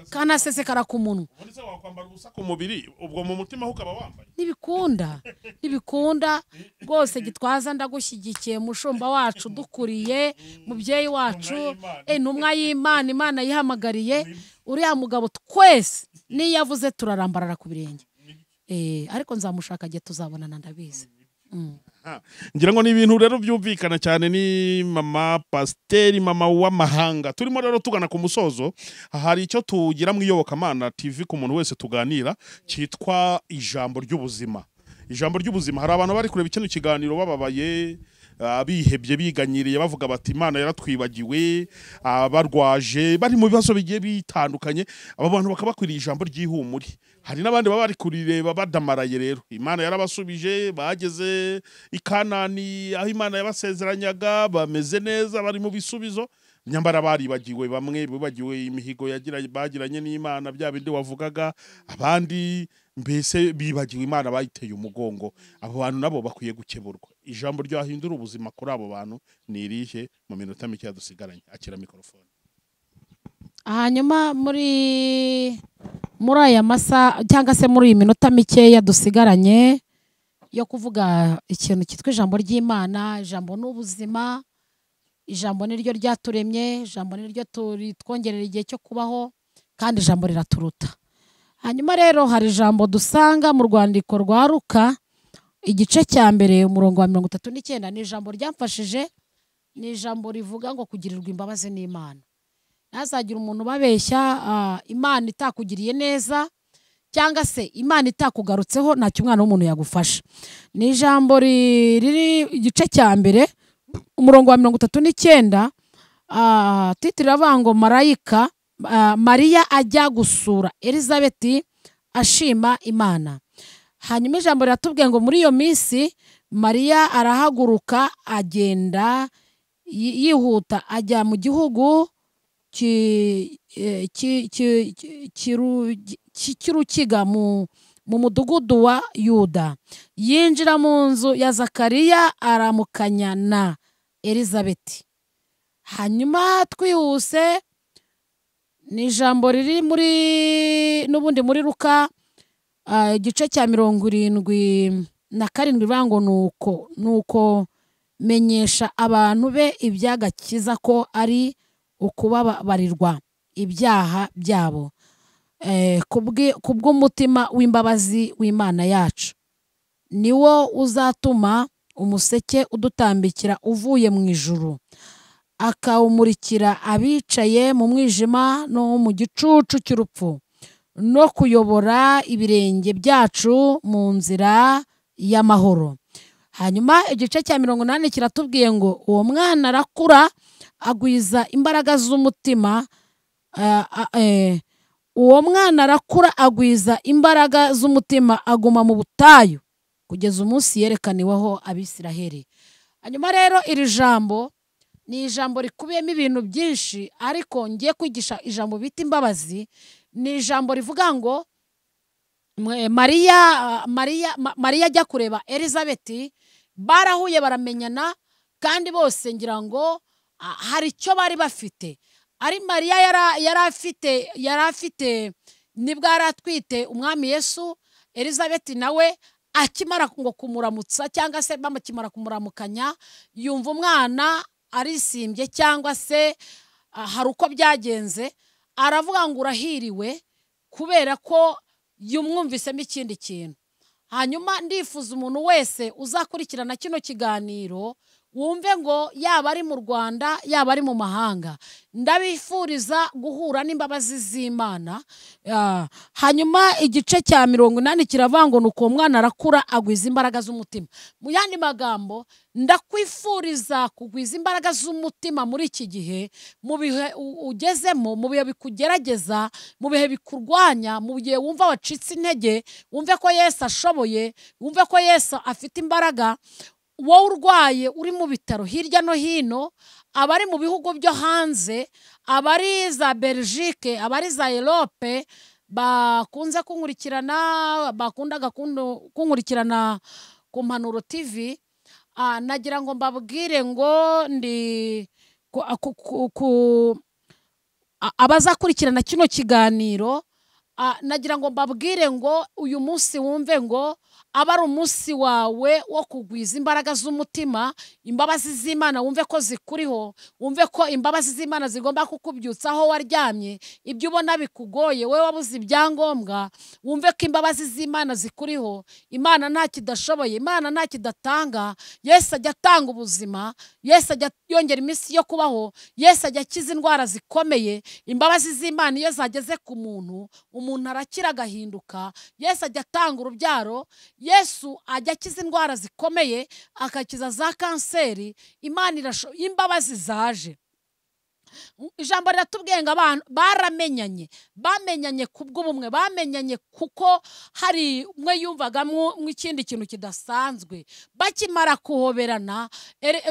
A: kanasesekara ku munwa.
B: Ubundi se wakwambara ubusa ku mubiri, ubwo mu mutima ukaba wambaye?
A: Ntibikunda, ntibikunda rwose. Gitwaza ndagushyigikiye, mushumba wacu dukuriye, mubyeyi wacu, intumwa y'Imana, Imana yihamagariye uriya mugabo, twese niyo avuze turarambarara ku birenge. Ariko nzamushaka gihe tuzabonana, ndabizi.
B: Ngira ngo ni ibintu rero byumvikana cyane. Ni mama pasiteri, mama w'amahanga. Turimo rero tugana ku musozo. Hari icyo tugira mu Iyobokamana TV ku muntu wese tuganira, cyitwa ijambo ry'ubuzima. Ijambo ry'ubuzima, hari abantu bari kureba kino kiganiro bababaye, bihebye, biganyiriye, bavuga bati Imana yaratwibagiwe, barwaje, bari mu bibazo bigiye bitandukanye. Abo bantu bakaba bakwiriye ijambo ry'ihumure. Hari n'abandi baba bari kurireba badamaraye. Rero Imana yarabasubije, bageze i Kanani aho Imana yabasezeranyaga, bameze neza, bari mu bisubizo, nyamara baribagiwe. Bamwe bibagiwe imihigo bagiranye n'Imana, bya bindi wavugaga, abandi mbese bibagiwe Imana, bayiteye umugongo. Abo bantu nabo bakwiye gukeburwa. Ijambo ryahindura ubuzima kuri abo bantu ni irihe mu minota mike dusigaranye? Akira mikorofone.
A: Hanyuma muri aya masaha, cyangwa se muri iyi minota mikeya dusigaranye yo kuvuga ikintu cyitwa ijambo ry'Imana. Ijambo ni ubuzima, ijambo ni ryo ryaturemye, ijambo ni ryo twongerera igihe cyo kubaho, kandi ijambo riraturuta. Hanyuma rero hari ijambo dusanga mu rwandiko rwa Luka igice cya 1 umurongo wa 39. Ni ijambo ryamfashije, ni ijambo rivuga ngo kugirirwa imbabazi n'Imana. Ntazagira umuntu babeshya, Imana itakugiriye neza cyangwa se Imana itakugarutseho ntacyo umwana w'umuntu yagufasha. Ni ijambo riri igice cya 1 umurongo wa 39. Titire iravuga ngo marayika Mariya ajya gusura Elizabeti ashima Imana. Hanyuma ijambo riratubwiye ngo muri iyo minsi Mariya arahaguruka agenda yihuta ajya mu gihugu cy'urukiga mu mudugudu wa Yuda, yinjira mu nzu ya Zakariya aramukanya na Elizabeti. Hanyuma twihuse, ni ijambo riri muri n'ubundi muri Luka igice cya 77 rivuga ngo nuko menyesha abantu be iby'agakiza ko ari ukubabarirwa ibyaha byabo kubw'umutima w'imbabazi w'Imana yacu, niwo uzatuma umuseke udutambikira uvuye mu ijuru, akawumurikira abicaye mu mwijima no mu gicucu cy'urupfu, no kuyobora ibirenge byacu mu nzira y'amahoro. Hanyuma igice cya 80 kiratubwiye ngo uwo mwana arakura agwiza imbaraga z'umutima, uwo mwana arakura agwiza imbaraga z'umutima, aguma mu butayu kugeza umunsi yerekaniweho Abisiraheli. Hanyuma rero iri jambo ni ijambo rikubiyemo ibintu byinshi, ariko ngiye kwigisha ijambo bita imbabazi. Ni ijambo rivuga ngo Mariya ajya kureba Elizabeti, barahuye baramenyana, kandi bose ngira ngo hari icyo bari bafite. Ari Mariya yari afite nibwo yaratwite umwami Yesu. Elizabeti nawe akimara ngo kumuramutsa cyangwa se bamukimara kumuramukanya, yumva umwana arisimbye cyangwa se hari uko byagenze, aravuga ngo urahiriwe kubera ko yumwumvisemo ikindi kintu. Hanyuma ndifuza umuntu wese uzakurikirana kino kiganiro Wumve ngo yaba ari mu Rwanda, yaba ari mu mahanga, ndabifuriza guhura n'imbabazi z'Imana. Hanyuma igice cya 80 kiravuga ngo nuko umwana arakura agwiza imbaraga z'umutima. Mu yandi magambo, ndakwifuriza kugwiza imbaraga z'umutima muri iki gihe, mu bihe ugezemo, mu bihe bikugerageza, mu bihe bikurwanya, mu gihe wumva wacitse intege, wumve ko Yesu ashoboye, wumve ko Yesu afite imbaraga. Wowe urwaye uri mu bitaro hirya no hino, abari mu bihugu byo hanze, abari za Belgique, abari za Europe, bakunze kunkurikirana, bakundaga kunkurikirana ku Mpanuro TV, nagira ngo mbabwire ngo ndi abazakurikirana kino kiganiro, nagira ngo mbabwire ngo uyu munsi wumve ngo aba ari umunsi wawe wo kugwiza imbaraga z'umutima. Imbabazi z'Imana wumve ko zikuriho, wumve ko imbabazi z'Imana zigomba kukubyutsa aho waryamye, ibyo ubona bikugoye, wowe wabuze ibyangombwa, wumve ko imbabazi z'Imana zikuriho. Imana nta kidashoboye, Imana nta kidatanga. Yesu ajya atanga ubuzima, Yesu ajya yongera iminsi yo kubaho, Yesu ajya akiza indwara zikomeye. Imbabazi z'Imana iyo zageze ku muntu, umuntu arakira agahinduka. Yesu ajya atanga urubyaro, Yesu ajya akiza indwara zikomeye, akakiza za kanseri. Imana imbabazi zaje. Ijambo riratubwiye ngo abantu baramenyanye, bamenyanye kubw'ubumwe, bamenyanye kuko hari umwe yumvagamo ikindi kintu kidasanzwe. Bakimara kuhoberana,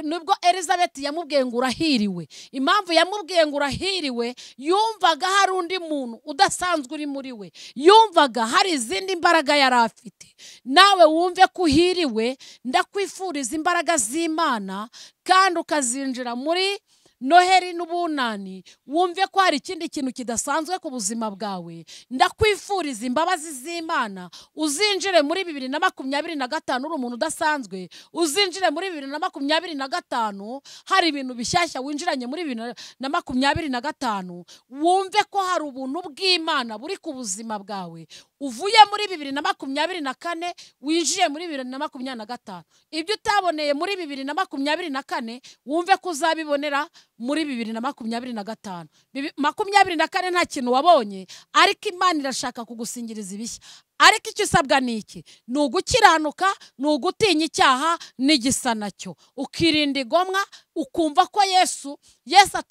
A: nubwo Elizabeth yamubwiye ngo urahiriwe. Impamvu yamubwiye ngo urahiriwe, yumvaga hari undi muntu udasanzwe uri muri we, yumvaga hari izindi mbaraga yari afite. Nawe wumve ko uhiriwe. Ndakwifuriza imbaraga z'Imana kandi ukazinjira muri Noheri n'ubunani, wumve ko hari ikindi kintu kidasanzwe ku buzima bwawe. Ndakwifuriza imbabazi z'Imana, uzinjire muri 2025 uri umuntu udasanzwe, uzinjire muri 2025 hari ibintu bishyashya winjiranye muri 2025, wumve ko hari ubuntu bw'Imana buri ku buzima bwawe. Uvuye muri 2024 winjiye muri 2025. Ibyo utaboneye muri 2024 wumve ko uzabibonera muri 2025. 24 nta kintu wabonye, ariko Imana irashaka kugusingiriza ibishya. Ariko icyo usabwa ni iki? Ni ugukiranuka, ni ugutinya icyaha n'igisa nacyo, ukirinda igomwa, ukumva ko Yesu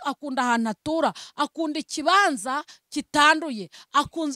A: akunda ahantu atura, akunda ikibanza kitanduye,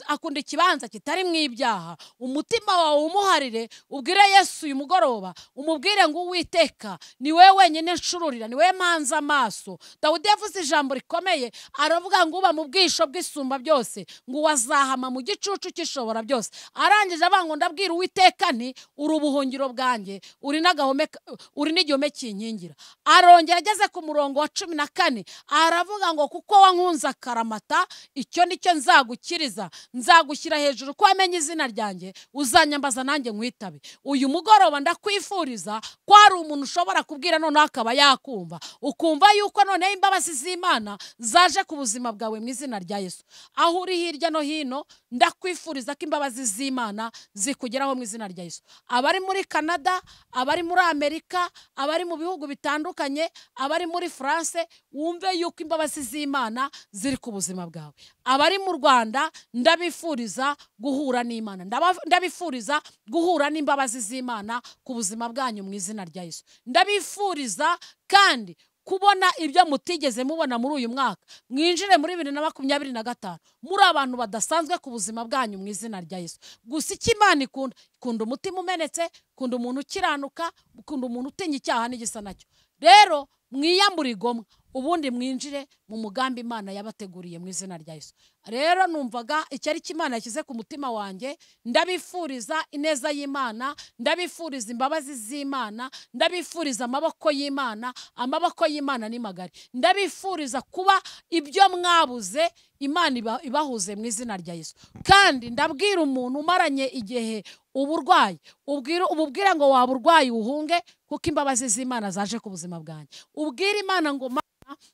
A: akunda ikibanza kitari mu ibyaha. Umutima wawe umuharire, ubwire Yesu uyu mugoroba, umubwire ngo Uwiteka ni wewe wenyine nshururira, ni wewe mpanze amaso. Dawudi yavuze ijambo rikomeye, aravuga ngo uba mu bwisho bw'isumba byose, ngo wazahama mu gicucu cy'ishobora byose. Arangije avuga ngo ndabwira Uwiteka nti uri ubuhungiro bwanjye, uri n'agahome, uri n'igihome kinkingira. Arongera ageze ku murongo wa 14 aravuga ngo kuko wankunze akaramata, icyo nicyo nzagukiriza, nzagushyira hejuru ko wamenye izina ryanjye, uzanyambaza nanjye nkwitabe. Uyu mugoroba ndakwifuriza ko hari umuntu ushobora kubwira noneho akaba yakumva, ukumva yuko noneho imbabazi z'Imana zaje ku buzima bwawe mu izina rya Yesu. Aho uri hirya no hino, ndakwifuriza ko imbabazi z'Imana zikugeraho mu izina rya Yesu. Abari muri Canada, abari muri Amerika, abari mu bihugu bitandukanye, abari muri France, wumve yuko imbabazi z'Imana ziri ku buzima bwawe. Abari mu Rwanda, ndabifuriza guhura n'Imana, ndabifuriza guhura n'imbabazi z'Imana ku buzima bwanyu mu izina rya Yesu. Ndabifuriza kandi kubona ibyo mutigeze mubona muri uyu mwaka, mwinjire muri 2025 muri abantu badasanzwe ku buzima bwanyu mu izina rya Yesu. Gusa icyo Imana ikunda, ikunda umutima umenetse, ikunda umuntu ukiranuka, ikunda umuntu utinya icyaha n'igisa nacyo. Rero mwiyambure igomwa, ubundi mwinjire mu mugambi Imana yabateguriye mu izina rya Yesu. Rero numvaga icyari cy'Imana yashyize ku mutima wanjye, ndabifuriza ineza y'Imana, ndabifuriza imbabazi z'Imana, ndabifuriza amaboko y'Imana. Amaboko y'Imana ni magari. Ndabifuriza kuba ibyo mwabuze Imana ibahuze mu izina rya Yesu. Kandi ndabwira umuntu umaranye igihe uburwayi, ububwira ngo waba urwayi uhunge, kuko imbabazi z'Imana zaje ku buzima bwanjye. Ubwira Imana ngo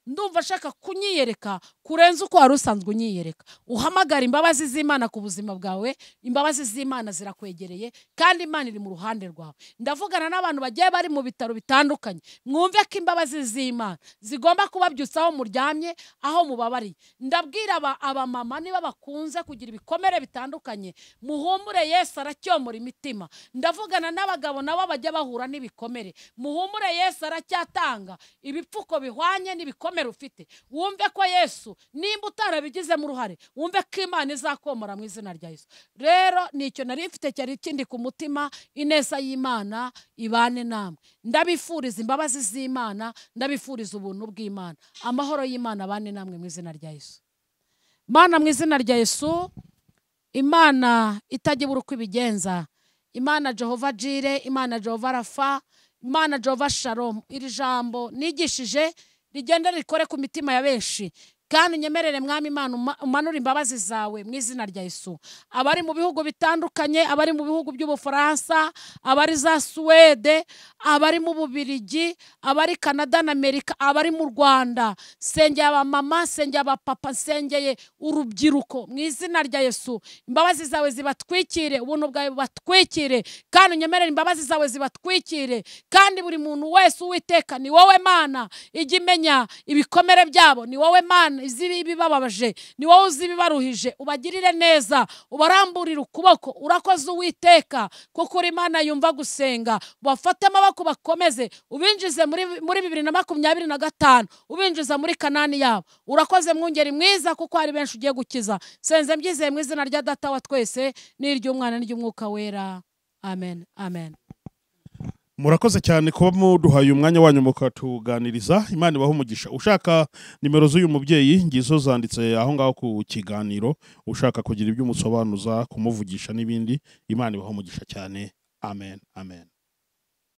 A: Ndumva ashaka kunyiyereka kurenza uko wari usanzwe unyiyereka. Uhamagara imbabazi z'Imana ku buzima bwawe, imbabazi z'Imana zirakwegereye kandi Imana iri mu ruhande rwawe. Ndavugana n'abantu bagiye bari mu bitaro bitandukanye, mwumve ko imbabazi z'Imana zigomba kubabyutsa aho muryamye, aho mubabariye. Ndabwira abamama niba bakunze kugira ibikomere bitandukanye, muhumure, Yesu aracyomora imitima. Ndavugana n'abagabo nabo bajya bahura n'ibikomere, muhumure, Yesu aracyatanga ibipfuko bihwanye n'ibikomere ufite. Wumve ko Yesu nimba utarabigizemo uruhare, wumve ko Imana izakomora mu izina rya Yesu. Rero nicyo nari mfite cyari kindi ku mutima. Ineza y'Imana ibane namwe. Ndabifuriza imbabazi z'Imana, ndabifuriza ubuntu bw'Imana, amahoro y'Imana abane namwe mu izina rya Yesu. Mana, mu izina rya Yesu, Imana itajya ibura uko ibigenza, Imana Jehova Jire, Imana Jehova Rafa, Imana Jehova Shalom, iri jambo nigishije rigenda rikore ku mitima ya benshi, kandi unyemerere Mwami Imana umanure imbabazi zawe mu izina rya Yesu. Abari mu bihugu bitandukanye, abari mu bihugu by'Ubufaransa, abari za Suwede, abari mu Bubirigi, abari Canada na Amerika, abari mu Rwanda, sengeye abamama, sengeye abapapa, sengeye urubyiruko mu izina rya Yesu. Imbabazi zawe zibatwikire, ubuntu bwawe bubatwikire, kandi unyemerere imbabazi zawe zibatwikire. Kandi buri muntu wese, Uwiteka, ni wowe Mana ijya imenya ibikomere byabo, ni wowe Mana izi ibibababaje, ni wowe uzi ibibaruhije. Ubagirire neza, ubaramburire ukuboko. Urakoze Uwiteka, kuko uri Imana yumva gusenga. Ubafate amaboko bakomeze, ubinjize muri 2025, ubinjiza muri Kanani yabo. Urakoze mwungeri mwiza, kuko hari benshi ugiye gukiza. Senze mbyizeye mu izina rya Data wa twese n'iry'Umwana n'iry'Umwuka Wera. Amen, amen.
B: Murakoze cyane kuba muduhaye umwanya wanyu mukatuganiriza. Imana ibahe umugisha. Ushaka nimero z'uyu mubyeyi ngizo zanditse aho ngaho ku kiganiro, ushaka kugira ibyo umusobanuza, kumuvugisha n'ibindi. Imana ibahe umugisha cyane. Amen, amen.